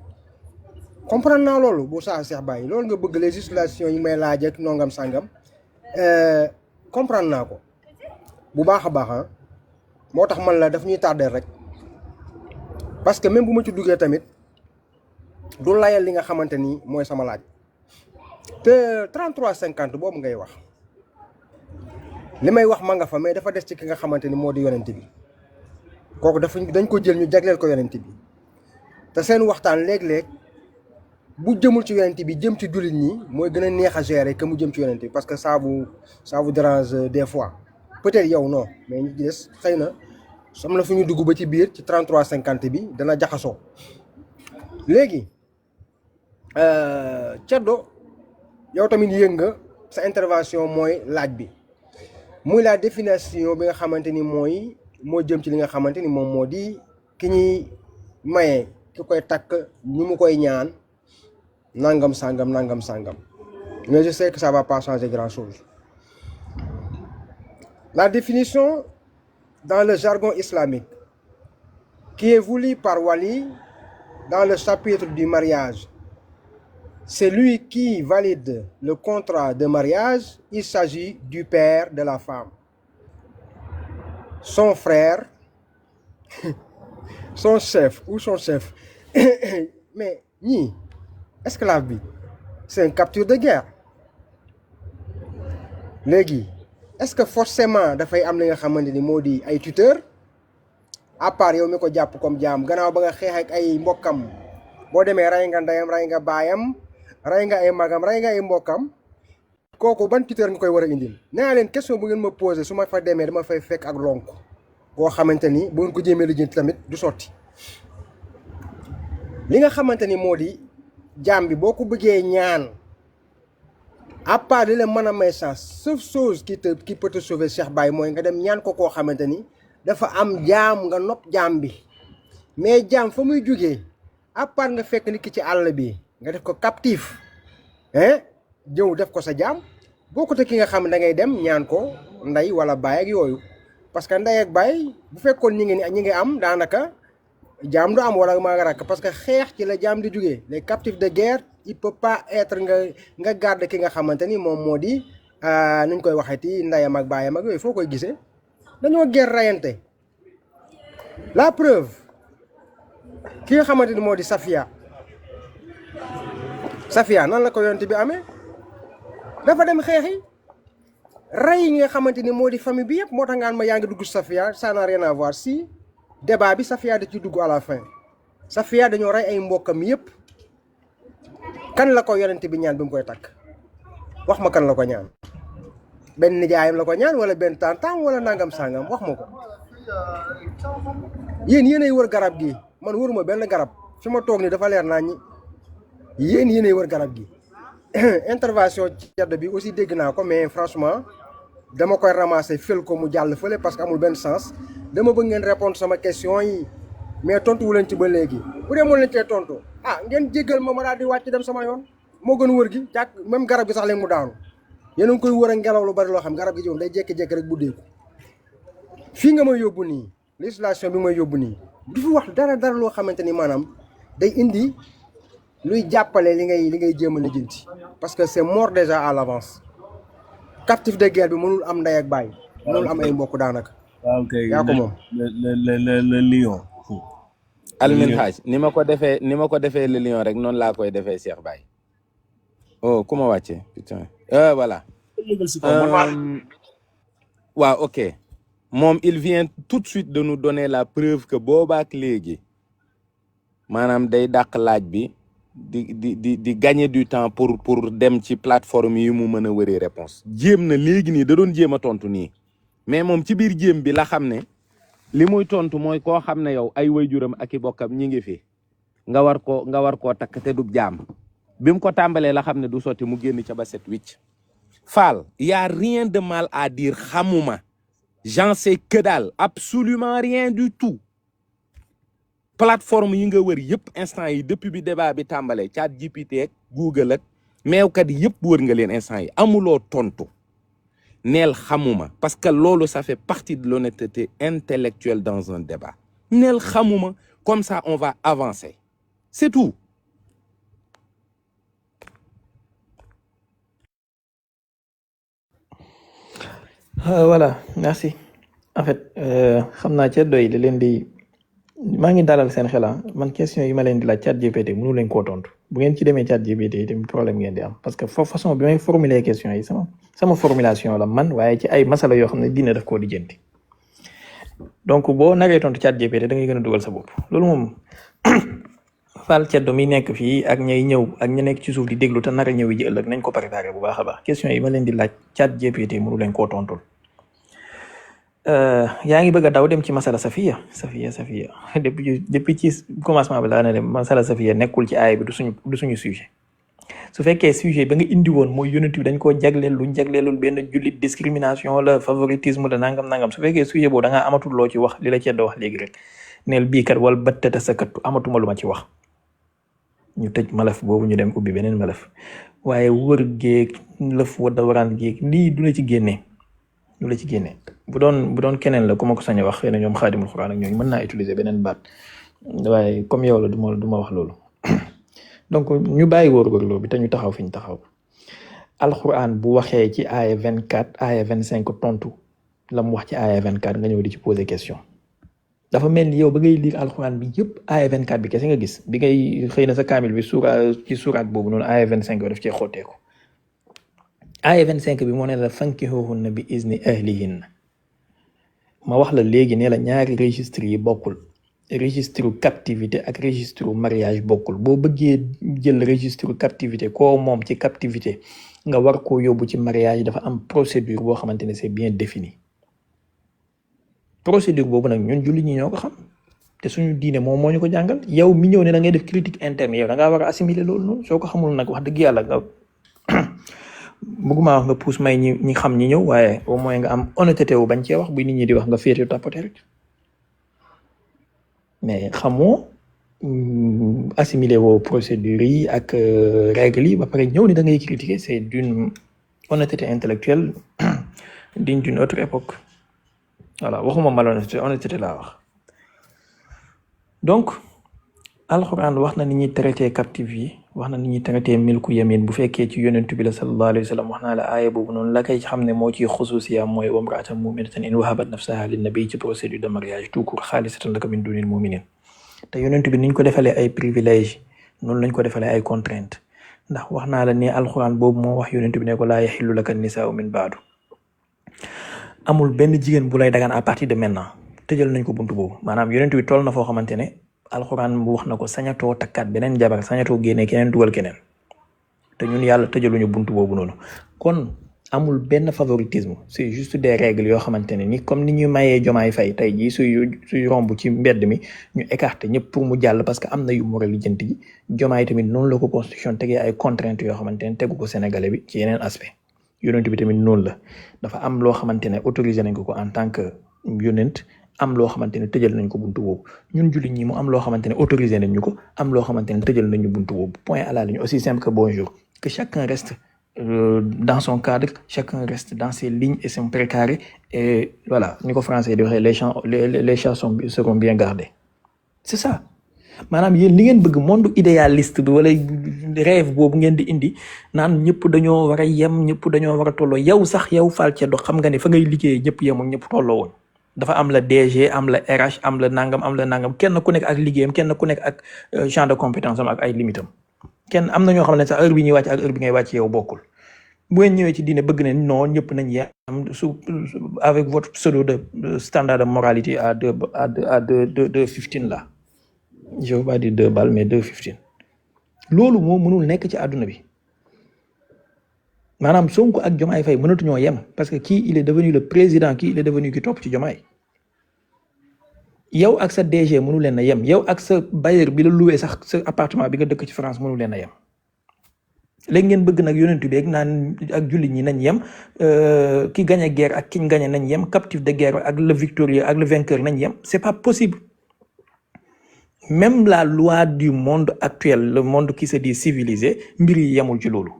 comprendre naa loolu bu saa Cheikh Baye loolu nga bëgg législation yi may laaj ak nongam sàngam comprendre naa ko bu baax a baax moo tax man la daf ñuy tardé rek parce que même bu ma ci duggee tamit du layal li nga xamante ni mooy sama laaj te 3350 boobu ngay wax li may wax ma nga fa mais dafa des ci ki nga xamante ni moo di yonent bi kooku dañ ko jël ñu jagleel ko yonent bi te seen waxtaan léeg-léeg bu jëmul ci yonent bi jëm ci jullit ñi mooy gën a neex a gérer que mu jëm ci yonent bi parce que ça vous dérange des fois peut-être yow non mais ñu des xëy na am na fu ñu dugg ba ci biir ci 3350 bi dana jaxasoo léegi Ceddo yow tamit yëg nga sa intervention mooy laaj bi muy la définition bi nga xamante ni moo jëm ci li nga xamante ni moom moo di ki ñuy maye ki koy takk ñu mu koy ñaan nangam sangam mais je sais que ça va pas changer grand chose. La définition dans le jargon islamique qui est voulue par Wali dans le chapitre du mariage, c'est lui qui valide le contrat de mariage. Il s'agit du père de la femme, son frère, son chef ou son chef. Mais ñii esclave bi c'est une capture de guerre léegi est-ce que forcément dafay am li nga xamante ni moo di ay tuteur à part yow mi ko jàpp comme jaam gannaaw ba nga xeex ak ay mbokkam boo demee rey nga ndeyam rey nga baayam rey nga ay magam rey nga ay mbokkam kooku ban tuteur nga koy war a indil nee naa leen question bu ngeen ma posé su ma fa demee dama fay fekk ak lonk koo xamante ni bu ngeen ko jéemee lijjanti tamit du sotti li nga xamante ni moo di jaam bi boo ko bëggee ñaan à part li la mën a may chance sauf chose qui peut te sauver Cheikh Baye mooy nga dem ñaan ko koo xamante ni dafa am jaam nga nopp jaam bi mais jaam fa muy jógee à part nga fekk nit ki ci àll bi nga def ko captif jëw def ko sa jaam boo ko te ki nga xam ne da ngay dem ñaan ko ndey wala baay ak yooyu parce que ndey ak baay bu fekkoon ñi ngi am daanaka jaam du am wala maa nga rakk parce que xeex ci la jaam di jógee les captifs de guerre il peut pas être nga garder ki nga xamante ni moom moo di nuñ koy waxeeti ndeyam ak baayam ak yooyu foo koy gisee dañoo guerre rayante la preuve ki nga xamante ni moo di Safia nan la ko yonent bi amee dafa dem xeexi rey yi nga xamante ni moo di famille bi yëpp moo tax nga ma yaa ngi dugg Safia ça n'a rien à voir si débat bi Safia da ci dugg à la fin Safia dañoo rey ay mbokkam yëpp kan la ko yonent bi ñaan bi mu koy takk wax ma kan la ko ñaan benn nijaayam la ko ñaan wala benn tantam wala nangam sangam wax ma ko yéenay wër garab gi man wëruma benn garab fi ma toog ni dafa leer naa ñi yéenay wër garab gi intervention ci Ceddo bi aussi dégg naa ko mais franchement dama koy ramasser fël ko mu jàll fële parce que amul benn sens dama bëgg ngeen répondre sama question yi mais tontu wu leen ci ba léegi bu dee mën leen cee tontu ah ngeen jéggal ma daal di wàcc dem sama yoon moo gën wër gi jàkk même garab gi sax léegi mu daanu yéen a ngi koy wër ak ngelaw lu bari loo xam garab gi ci moom day jékki-jékki rek buddeeku fii nga may yóbbu nii législation bi may yóbbu nii du fi wax dara loo xamante ni maanaam day indi luy jàppale li ngay jéem a lijjanti parce que c'est mort déjà à l'avance captif de guerre bi mënul am ndey ak baay mënul am ay mbokk daanaka. waaw kay yaa ko moom le lion. Almin Hadj ni ma ko defee le lion rek noonu laa koy defee Cheikh Baye. oh ku ma wàccee putain voilà. waaw ok moom il vient tout de suite de nous donner la preuve que boobaak léegi maanaam day dàq laaj bi di gagner du temps pour dem ci plateforme yi mu mën a wëri réponse jéem na léegi nii da doon jéem a tontu nii mais moom ci biir jéem bi la xam ne li muy tontu mooy koo xam ne yow ay waajuram ak i bokkam ñi ngi fi nga war koo takk te du jaam bi mu ko tàmbalee la xam ne du sotti mu génn ca ba set wicc Fall y a rien de mal à dire xamuma j'en sais que daal absolument rien du tout plateforme yi nga wër yëpp instant yi depuis bi débat bi tàmbalee chat GPT ak Google ak meewkat yi yëpp wër nga leen instant yi amuloo tontu neel xamuma parce que loolu ça fait partie de l'honnêteté intellectuelle dans un débat neel xamuma comme ça on va avancer c'est tout. Voilà merci en fait xam naa ca doy da leen di maa ngi dalal seen xela man question yi ma leen di laaj chat GPT mënu leen koo tontu bu ngeen ci demee chat GPT yi tamit problème ngeen di am parce que foofu façon bi may formuler question yi sama formulation la man waaye ci ay masala yoo xam ne dina daf koo lijjanti donc boo naree tontu chat GPT da ngay gën a dugal sa bopp loolu moom Fall ceddo mi nekk fii ak ñay ñëw ak ña nekk ci suuf di déglu te nar a ñëw ji ëllëg nañ ko préparé bu baax a baax question yi ma leen di laaj chat GPT mënu leen koo tontul yaa ngi bëgg a daw dem ci masala safiya depuis ci commencement bi laa ne dem masala safiya nekkul ci aay bi du suñu sujet su fekkee sujet ba nga indi woon mooy yonent bi dañ koo jagleel lu jagleelul benn jullit discrimination la favoritisme la nangam su fekkee sujet boobu da ngaa amatul loo ci wax li la ceddo wax léegi rek neel bii kat wala battata sa kattu amatuma lu ma ci wax ñu tëj malaf boobu ñu dem ubbi beneen malaf waaye wër géeg lëf wadda waraan géeg lii du la ci génnee bu doon keneen la ku ma ko sañ a wax xëy na ñoom xaadimul xuraan ak ñooñu mën naa utiliser beneen baat waaye comme yow la du ma wax loolu donc ñu bàyyi wóor-wóorloo bi te ñu taxaw fi ñu taxaw alxuraan bu waxee ci aaya 24 aaya 25 tontu la mu wax ci aaya 24 nga ñëw di ci poser question dafa mel ni yow ba ngay lire alxuraan bi yëpp aaya 24 bi kese nga gis bi ngay xëy na sa kaamil bi suuraat boobu noonu aaya 25 bi daf cee xotteeku aaya 25 bi moo ne la fankihuhunna bi izni ahlihinna ma wax la léegi ne la ñaari registre yi bokkul registre captivité ak registre mariage bokkul boo bëggee jël registre captivité koo moom ci captivité nga war koo yóbbu ci mariage dafa am procédure boo xamante ne c'est bien défini procédure boobu nag ñun jullit ñi ñoo ko xam te suñu diine moom moo ñu ko jàngal yow mi ñëw ne da ngay def critique interne yow da ngaa war a assimiler loolu noonu soo ko xamul nag wax dëgg yàlla nga bëgguma wax nga puus may ñi xam ñi ñëw waaye au moins nga am honnêteté wu bañ cee wax bu nit ñi di wax nga féete tapoter rek mais xamoo assimiler woo procédure yi ak règles yi ba pare ñëw ni da ngay critiquer c'est d'une honnêteté intellectuelle digne d'une autre époque voilà waxuma malhonnêteté honnêteté laa wax donc alxuraan wax na ni ñuy traité captif yi wax na ni ñuy traité milku yamin bu fekkee ci yonent bi la sallallahu alayhi wa sallam wax naa la aaya boobu noonu la koy xam ne moo ciy xususiya mooy wa imra'atan mu'minatan in wahabat nafsaha lin nabi ci procédure de mariage tout court xaalisatan laka min dunil mu'minin te yonent bi niñ ko defalee ay privilège noonu lañ ko defalee ay contrainte ndax wax naa la ne alxuraan boobu moo wax yonent bi ne ko laa yaxillu laka nisaa'u min baadu amul benn jigéen bu lay dagaan à partir de maintenant tëjal nañ ko buntu boobu maanaam yonent bi toll na foo xamante ne alxuraan bu wax na ko sañatoo takkaat beneen jabar sañatoo génnee keneen dugal keneen te ñun yàlla tëjaluñu buntu boobu noonu kon amul benn favoritisme c'est juste des règles yoo xamante ne ni comme ni ñuy mayee Jomaay Fay tey jii suy romb ci mbedd mi ñu écarté ñëpp pour mu jàll parce que am na yu mu war a lijjanti ji Jomaay tamit noonu la ko constitution tegee ay contraintes yoo xamante ne tegu ko sénégalais bi ci yeneen aspect yonent bi tamit noonu la dafa am loo xamante ne autorisé nañ ko en tant que yonent am loo xamante ne tëjal nañ ko buntu boobu ñun jullit ñi mu am loo xamante ne autorisé nañ ñu ko am loo xamante ne tëjal nañ ñu buntu boobu point à la ligne aussi simple que bonjour que chacun reste dans son cadre chacun reste dans ses lignes et son précaré et voilà ni ko français di waxee les chats seront bien gardés c'est ça maanaam yéen li ngeen bëgg monde idéaliste bi wala rêve boobu ngeen di indi naan ñëpp dañoo war a yem ñëpp dañoo war a tolloo yow sax yow Fall Ceddo xam nga ne fa ngay liggéeyee ñëpp yemul ñëpp tolloo woon dafa am la DG am la RH am la nangam kenn ku nekk ak liggéeyam kenn ku nekk ak champ de compétence am ak ay limitam kenn am na ñoo xam ne sax heure bi ñuy wàcc ak heure bi ngay wàcc yow bokkul bu ngeen ñëwee ci diine bëgg ne non ñëpp nañ yem avec votre pseudo de standard de moralité à 215 là je veux pas dire 2 balles mais 215 loolu moo mënul nekk ci àdduna bi maanaam Sonko ak Diomaye Faye mënatuñoo yem parce que kii il est devenu le président kii il est devenu ki topp ci Diomaye yow ak sa DG mënu leen a yem yow ak sa bailleur bi la loué sax sa appartement bi nga dëkk ci France mënu leen a yem léegi ngeen bëgg nag yonentu bi ak naan ak jullit ñi nañ yem ki gañe guerre ak kiñ gañe nañ yem captif de guerre ak le victorieux ak le vainqueur nañ yem c'est pas possible. Même la loi du monde actuel le monde qui se dit civilisé mbir yi yemul ci loolu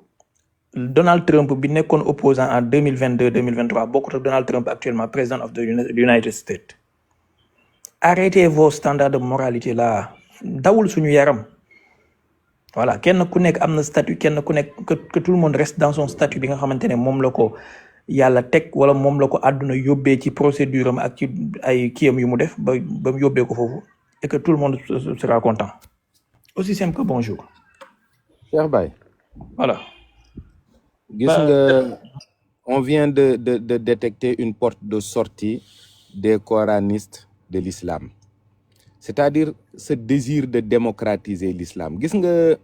Donald Trump bi nekkoon opposant en 2022 2023 bokkut ak Donald Trump actuellement président of the United States. Arrêtez vos standards de moralité là dawul suñu yaram voilà kenn ku nekk am na statut kenn ku nekk que tout le monde reste dans son statut bi nga xamante ne moom la ko yàlla teg wala moom la ko àdduna yóbbee ci procédure am ak ci ay kiyam yu mu def ba mu yóbbee ko foofu et que tout le monde sera content aussi simple que bonjour. Cheikh Baye Voilà. gis nga on vient de détecter une porte de sortie des coranistes de l'islam c'est-à-dire ce désir de démocratiser l'islam gis nga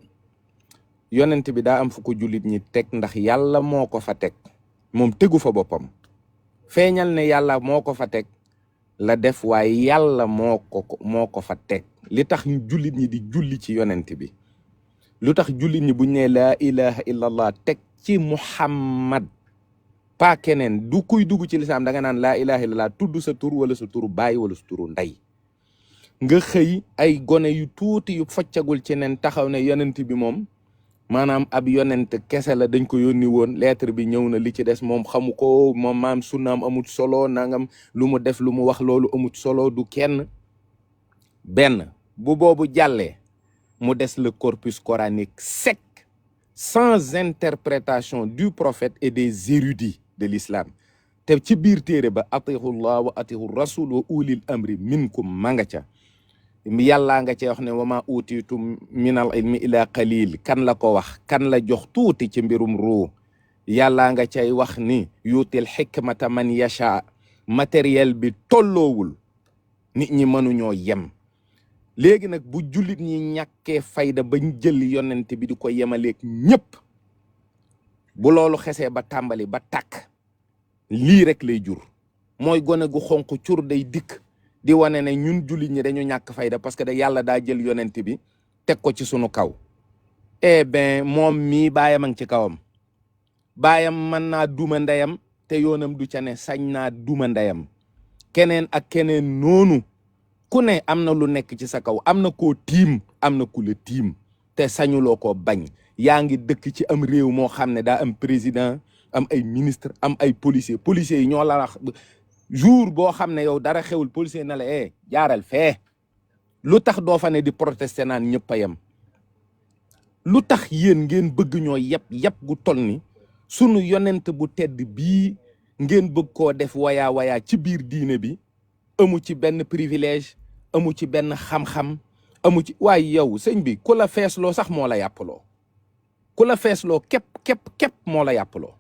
yonent bi daa am fu ko jullit ñi teg ndax yàlla moo ko fa teg moom tegu fa boppam feeñal ne yàlla moo ko fa teg la def waaye yàlla moo ko fa teg li tax jullit ñi di julli ci yonent bi lu tax jullit ñi buñ ne laa ilaha illallah teg ci muhammad pas keneen du kuy dugg ci lislaam da nga naan laa ilaha illallah tudd sa tur wala sa turu baay wala sa turu ndey nga xëy ay gone yu tuuti yu foccagul ci nen taxaw ne yonent bi moom maanaam ab yonent kese la dañ ko yónni woon lettre bi ñëw na li ci des moom xamu ko moom maam sunnaam amut solo nangam lu mu def lu mu wax loolu amut solo du kenn benn bu boobu jàllee mu des le corpus coranique sec sans interprétation du prophète et des érudits de l'islam te ci biir téere ba atihullah wa atihu rasul wa ulil amri minkum manga ca yàllaa nga cee wax ne wa ma utitum minal ilmi ila qalil kan la ko wax kan la jox tuuti ci mbirum ruu yàllaa nga cay wax ni yuutil xikmata man yasha matériel bi tolloowul nit ñi mënuñoo yem léegi nag bu jullit ñi ñàkkee fayda bañ jël yonent bi di ko yemaleeg ñëpp bu loolu xesee ba tàmbali ba tàkk lii rek lay jur mooy gone gu xonq cur day dikk di wane ne ñun jullit ñi dañu ñàkk fayda parce que da yàlla daa jël yonent bi teg ko ci sunu kaw eh ben moom mii baayam a ngi ci kawam baayam mën naa duma ndeyam te yoonam du ca ne sañ naa duma ndeyam keneen ak keneen noonu ku ne am na lu nekk ci sa kaw am na koo tiim am na ku la tiim te sañuloo ko bañ yaa ngi dëkk ci am réew moo xam ne daa am président am ay ministre am ay policier policiers yi ñoo la wax jour boo xam ne yow dara xewul policier na la jaaral fee lu tax doo fa ne di protester naan ñëpp a yem lu tax yéen ngeen bëgg ñoo yep gu toll ni sunu yonent bu tedd bii ngeen bëgg koo def wayaa ci biir diine bi amu ci benn privilège amu ci benn xam-xam amu ci waaye yow sëñ bi ku la feesloo sax moo la yàppaloo ku la feesloo képp moo la yàppaloo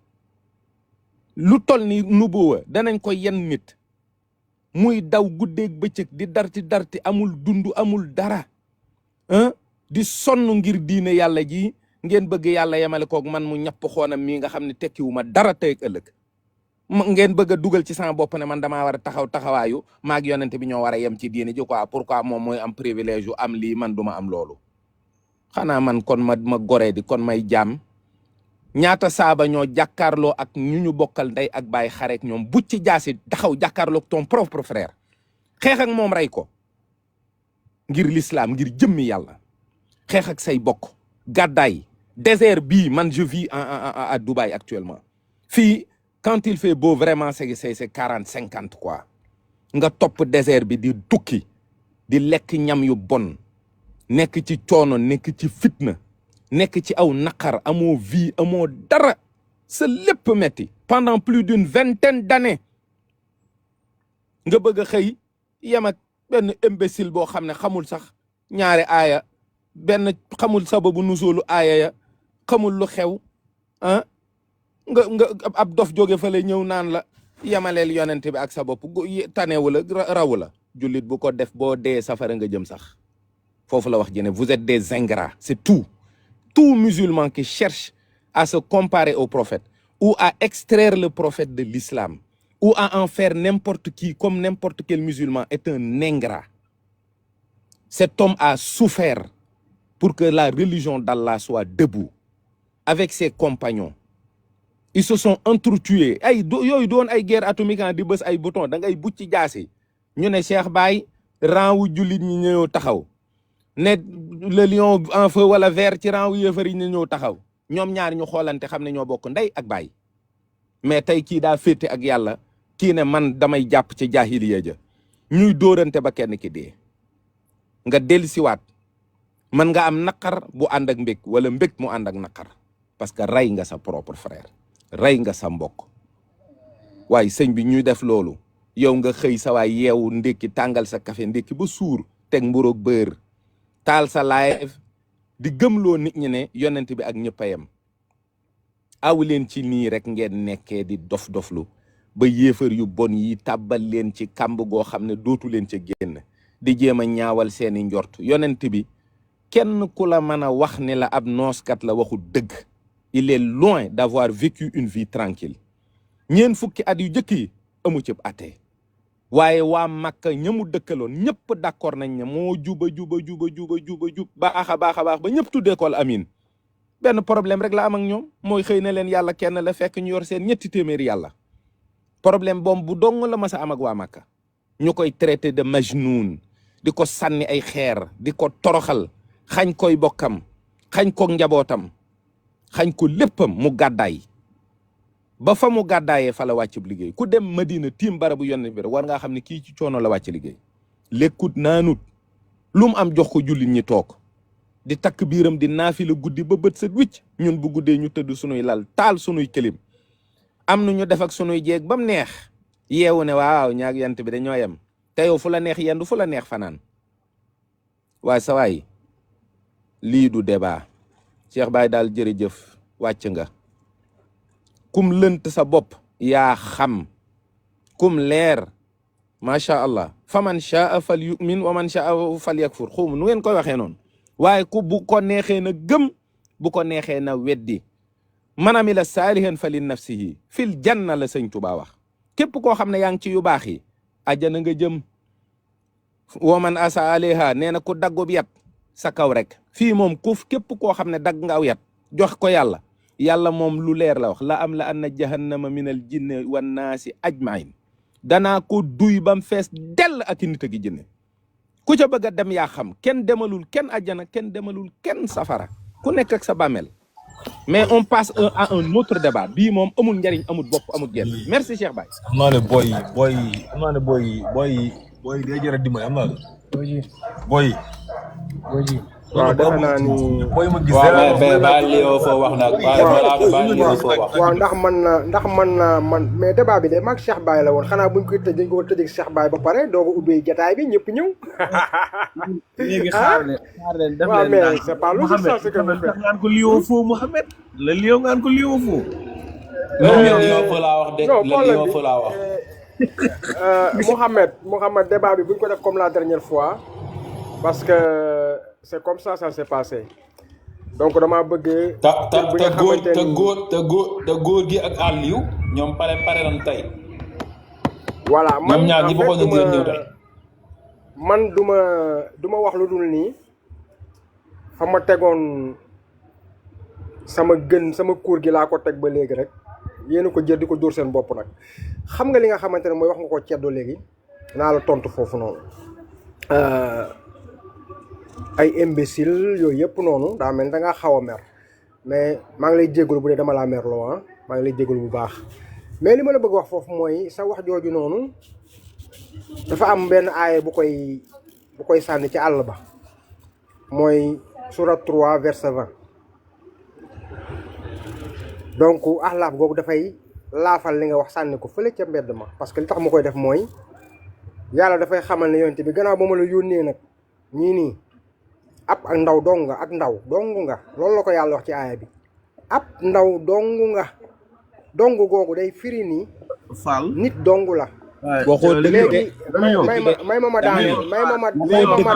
lu toll ni nubuwa danañ ko yen nit muy daw guddeeg bëccëg di darti amul dund amul dara di sonn ngir diine yàlla ji ngeen bëgg yàlla yemale koog man mu ñapp xoonam mii nga xam ne tekkiwuma dara tey ëllëg ngeen bëgg a dugal ci sama bopp ne man damaa war a taxawaayu maag yonent bi ñoo war a yem ci diine ji quoi pourquoi moom mooy am privilège yu am lii man duma am loolu xanaa man kon ma goree di kon may jaam ñaata saaba ñoo jàkkaarloo ak ñu bokkal ndey ak baay xareek ñoom bu ci jaasi taxaw jàkkaarloo ak ton propre frère xeex ak moom rey ko ngir l'islam ngir jëmmi yàlla xeex ak say bokk gàddaay désert bii man je vis à Dubaï actuellement fii quand il fait beau vraiment c'est 40-50 quoi nga topp désert bi di tukki di lekk ñam yu bon nekk ci coono nekk ci fitna nekk ci aw naqar amoo vie amoo dara sa lépp metti pendant plus d'une vingtaine d'années nga bëgg a xëy yem ak benn imbécile boo xam ne xamul sax ñaari aaya benn xamul sababu nusoolu aaya ya xamul lu xew ah nga ab dof jóge fa lay ñëw naan la yamaleel yonent bi ak sa bopp tanewu la rawu la jullit bu ko def boo dee safara nga jëm sax foofu la wax ji ne vous êtes des ingrats c'est tout musulman qui cherche à se comparer au prophète ou à extraire le prophète de l'islam ou à en faire n'importe qui comme n'importe quel musulman est un ingrat. Cet homme a souffert pour que la religion d'Allah soit debout avec ses compagnons. Ils se sont entretués ay yooyu doon ay guerre atomique di bës ay bouton da ngay bucc ci jaasi ñu ne Cheikh Baye rang wu jullit ñi ñëw taxaw ne le lion en feu wala vert ci rang wu yëfar yi ñu ñëw taxaw ñoom ñaar ñu xoolante xam ne ñoo bokk ndey ak baay mais tey kii daa féete ak yàlla kii ne man damay jàpp ci jaahiliya ja ñuy dóorante ba kenn ki dee nga dellusiwaat man nga am naqar bu ànd ak mbég wala mbég mu ànd ak naqar parce que rey nga sa propre frère rey nga sa mbokk waaye sëñ bi ñuy def loolu yow nga xëy sa waay yeewu ndékki tàngal sa café ndékki ba suur teg mburoog beurre taal sa live di gëmloo nit ñi ne yonent bi ak ñëpp a yem awu leen ci nii rek ngeen nekkee di dof-doflu ba yéefar yu bon yi tàbbal leen ci kàmb goo xam ne dootu leen ca génn di jéem a ñaawal seeni njort yonent bi kenn ku la mën a wax ne la ab nooskat la waxu dëgg il est loin d'avoir vécu une vie tranquille ñeen fukki at yu jëkk yi amu ci atee waaye waa Makka ñamu dëkkaloon ñëpp d'accord nañ ne moo juba baax a baax ba ñëpp tuddee ko amin benn problème rek la am ak ñoom mooy xëy na leen yàlla kenn la fekk ñu yor seen 3 téeméeri yàlla problème boom bu dong la mas a am ak waa Makka ñu koy traité de majnun di ko sànni ay xeer di ko toroxal xañ koy bokkam xañ ko njabootam xañ ko léppam mu gàddaay ba fa mu gàddaayee fa la wàcc liggéey ku dem Madina tiim barabu yonent bi war ngaa xam ne kii ci coono la wàcc liggéey lekkut naanut lu mu am jox ko jullit ñi toog di takk biiram di naafila guddi ba bët set wicc ñun bu guddee ñu tëdd sunuy lal taal sunuy këlim am na ñu def ak sunuy jeeg ba mu neex yeewu ne waaw ñaag yant bi dañoo yem te yow fu la neex yendu fu la neex fanaan waaye sa waay lii du débat Cheikh Baye daal jërëjëf wàcc nga kum lënt sa bopp yaa xam kum leer macha allah fa man shaa fal yu'min wa man shaa fal yakfur xawma nu ngeen koy waxee noonu waaye ku bu ko neexee na gëm bu ko neexee na weddi man amila saalihan fa li nafsihi fil janna la sëñ Tuubaa wax képp koo xam ne yaa ngi ci yu baax yi ajjana nga jëm wa man asa alayha nee na ku daggub yat sa kaw rek fii moom képp koo xam ne dagg nga aw yat jox ko yàlla moom lu leer la wax la am la anna jahannama minal jinne wan naasi ajmain danaa ko duy bam fees dell ak nit ak jinne ku ca bëgg a dem yaa xam kenn demalul kenn ajjana kenn demalul kenn safara ku nekk ak sa bàmmeel mais on passe à un autre débat bii moom amul njariñ amul bopp amul genn merci Cheikh Baye. am naa ne booy day jërë dimbali am naa ne booy waaw defe naa ni booy ma gis ba Léo foo wax nag waaw ndax man na mais débat bi de maag Cheikh Baye la woon xanaa buñ koy tëj dañ ko tëj ak Cheikh Baye ba pare doo ko ubbee jataay bi ñëpp ñëw léegi xaar leen def waaw leen mais c'est pas logique ça c'est que vous faites ngaan ko Léo foo Mouhamed la Léo ngaan ko Léo foo Léo foo laa wax de non Léo foo laa wax Mouhamed débat bi buñ ko def comme la dernière fois parce que c'est comme ça s'est passé donc dama bëgg te góor gi ak Aliou ñoom pare nañ tey voilà ñoom ñaar ñi bokkoon na ñëw tey man duma wax lu dul nii fa ma tegoon sama kuur gi laa ko teg ba léegi rek yéen a ko jël di ko dóor seen bopp nag xam nga li nga xamante ne mooy wax nga ko ceddo léegi naa la tontu foofu noonu ay imbécile yooyu yëpp noonu daa mel da ngaa xaw a mer mais maa ngi lay jégalu bu dee dama laa merloo ah maa ngi lay jégalu bu baax mais li ma la bëgg wax foofu mooy sa wax jooju noonu dafa am benn aaya bu koy sànni ci àll ba mooy surat 3 verset 20 donc axlaaf googu dafay laafal li nga wax sànni ko fële ca mbedd ma parce que li tax ma koy def mooy yàlla dafay xamal ne yonent bi gannaaw ba ma la yónnee nag ñii nii ab ak ndaw dong nga ak ndaw dong nga loolu la ko yàlla wax ci aaya bi ab ndaw dong nga dong googu day firi nii Fall nit dong la waxoo dëgg léegi may ma daaneel dama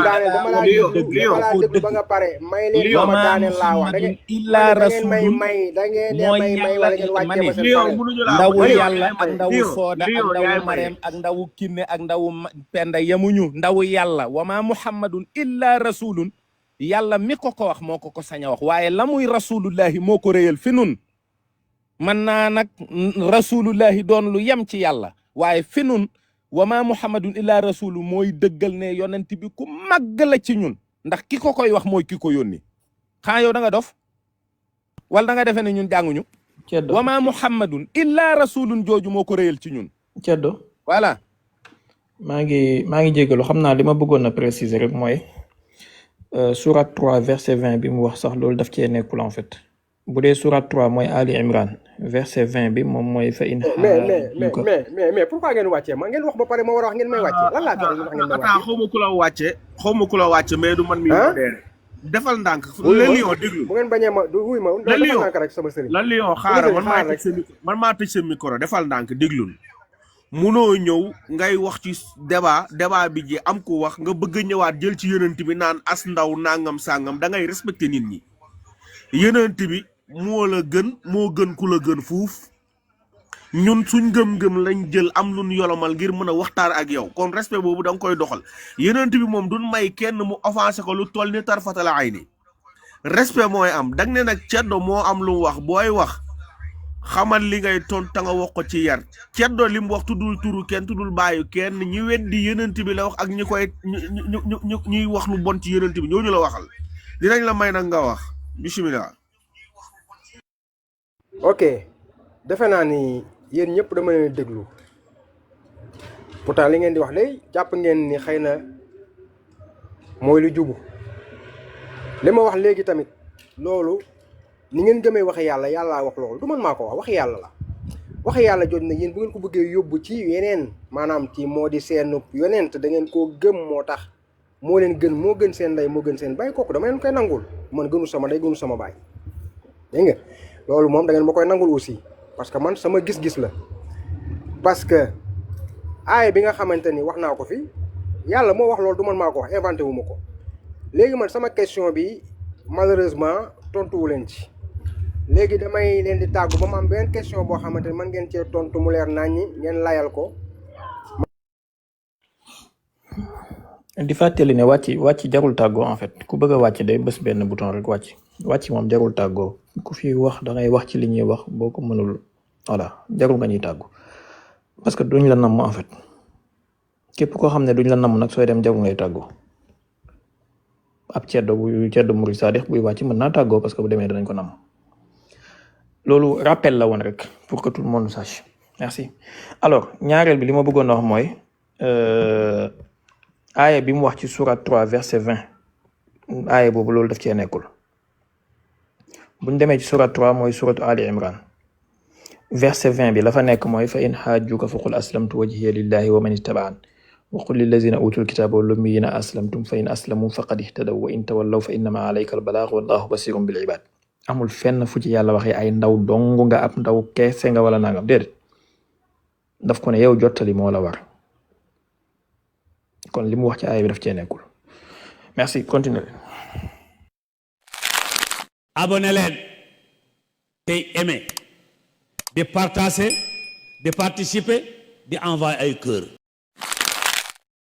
laa déglu ba nga pare may leen ma daaneel laa wax da ngeen may wala ngeen wàccee ma seen ndawu yàlla ak ndawu sooda ak ndawu mareem ak ndawu kinne ak ndawu penda yemuñu ndawu yàlla wa ma muhammadun illa rasulun yàlla mi ko wax moo ko sañ a wax waaye la muy rasulullahi moo ko réyal fi nun man naa nag rasulullahi doon lu yem ci yàlla waaye fi nun wa ma muhammadun illa rasulu mooy dëggal ne yonent bi ku màgg la ci ñun ndax ki ko koy wax mooy ki ko yónni xanaa yow da nga dof wala da nga defe ne ñun jànguñu ceddo wa ma muhammadun illa rasulun jooju moo ko réyal ci ñun ceddo voilà maa ngi jégalu xam naa li ma bëggoon a préciser rek mooy surat 3 verset 20 bi mu wax sax loolu daf cee nekkul en fait bu dee surat 3 mooy Ali Imran verset 20 bi moom mooy fa in mais pourquoi ngeen wàccee ma ngeen wax ba pare ma war a wax ngeen may wàccee lan laa tax wax ngeen may wàccee xaw ma ku la wàcce mais du man mi modéré defal ndànk la lion déglu bu ngeen bañee ma du wuy ma defal ndànk rek sama sëriñ la lion xaaral man maa tëj sa micro defal ndànk déglul munoo ñëw ngay wax ci débat bi ji am ko wax nga bëgg a ñëwaat jël ci yonent bi naan as ndaw nangam sàngam da ngay respecté nit ñi yonent bi moo gën ku la gën fuuf ñun suñ gëm-gëm lañ jël am luñ yolomal ngir mën a waxtaan ak yow kon respect boobu da nga koy doxal yonent bi moom duñ may kenn mu offensé ko lu toll ni tarfatala ay ni respect mooy am dag ne nag ceddo moo am lu wax booy wax xamal li ngay tonta nga wax ko ci yar ceddo li mu wax tuddul turu kenn tuddul bàyyi kenn ñi weddi yonent bi la wax ak ñi koy ñuy wax lu bon ci yonent bi ñooñu la waxal dinañ la may nag nga wax bismillah. ok defe naa ni yéen ñëpp dama leen déglu pourtant li ngeen di wax day jàpp ngeen ni xëy na mooy lu jubu li ma wax léegi tamit loolu ni ngeen gëmee waxe yàlla yàllaa wax loolu du man maa ko wax waxi yàlla la waxi yàlla jot na yéen bu ngeen ko bëggee yóbbu ci yeneen maanaam ci moo di seen yonent da ngeen koo gëm moo tax moo leen gën moo gën seen ndey moo gën seen baay kooku dama leen koy nangul man gënu sama ndey gënu sama baay dégg nga loolu moom da ngeen ma koy nangul aussi parce que man sama gis-gis la parce que aaya bi nga xamante ni wax naa ko fi yàlla moo wax loolu du man maa ko wax inventé wu ma ko léegi man sama question bi malheureusement tontuwu leen ci léegi damay leen di tàggu ba mu am benn question boo xamante ni man ngeen cee tontu mu leer naññi ngeen layal ko. di fàttali ne wàcc jarul tàggoo en fait ku bëgg a wàcc day bës benn bouton rek wàcc moom jarul tàggoo ku fi wax da ngay wax ci li ñuy wax boo ko mënul voilà jarul nga ñuy tàggu parce que duñ la namm en fait képp koo xam ne duñ la namm nag sooy dem jarul ngay tàggoo ab ceddo murid saadix buy wàcc mën naa tàggoo parce que bu demee danañ ko namm loolu rappel la woon rek pour que tout le monde sache merci. Alors ñaareel bi li ma bëggoon a wax mooy aaya bi mu wax ci surat 3 verset 20 aaya boobu loolu daf cee nekkul buñ demee ci surat 3 mooy suratu Ali Imran verset 20 bi la fa nekk mooy fa in xaajjuka faqul aslamtu wajhiya lillahi wa man ittaba'an wa qul lillazina utul kitaba wal ummiyina aslamtum fa in aslamu faqad ihtadaw wa in tawallaw fa innama alayka al balagh wallahu basirun bil ibad amul fenn fu ci yàlla waxee ay ndaw dong nga ab ndaw keese nga wala nangam déedéet daf ko ne yow jottali moo la war kon li mu wax ci aaya bi daf cee nekkul merci continue. abonné leen tey aimé di partager di participer di envoyer ay cœur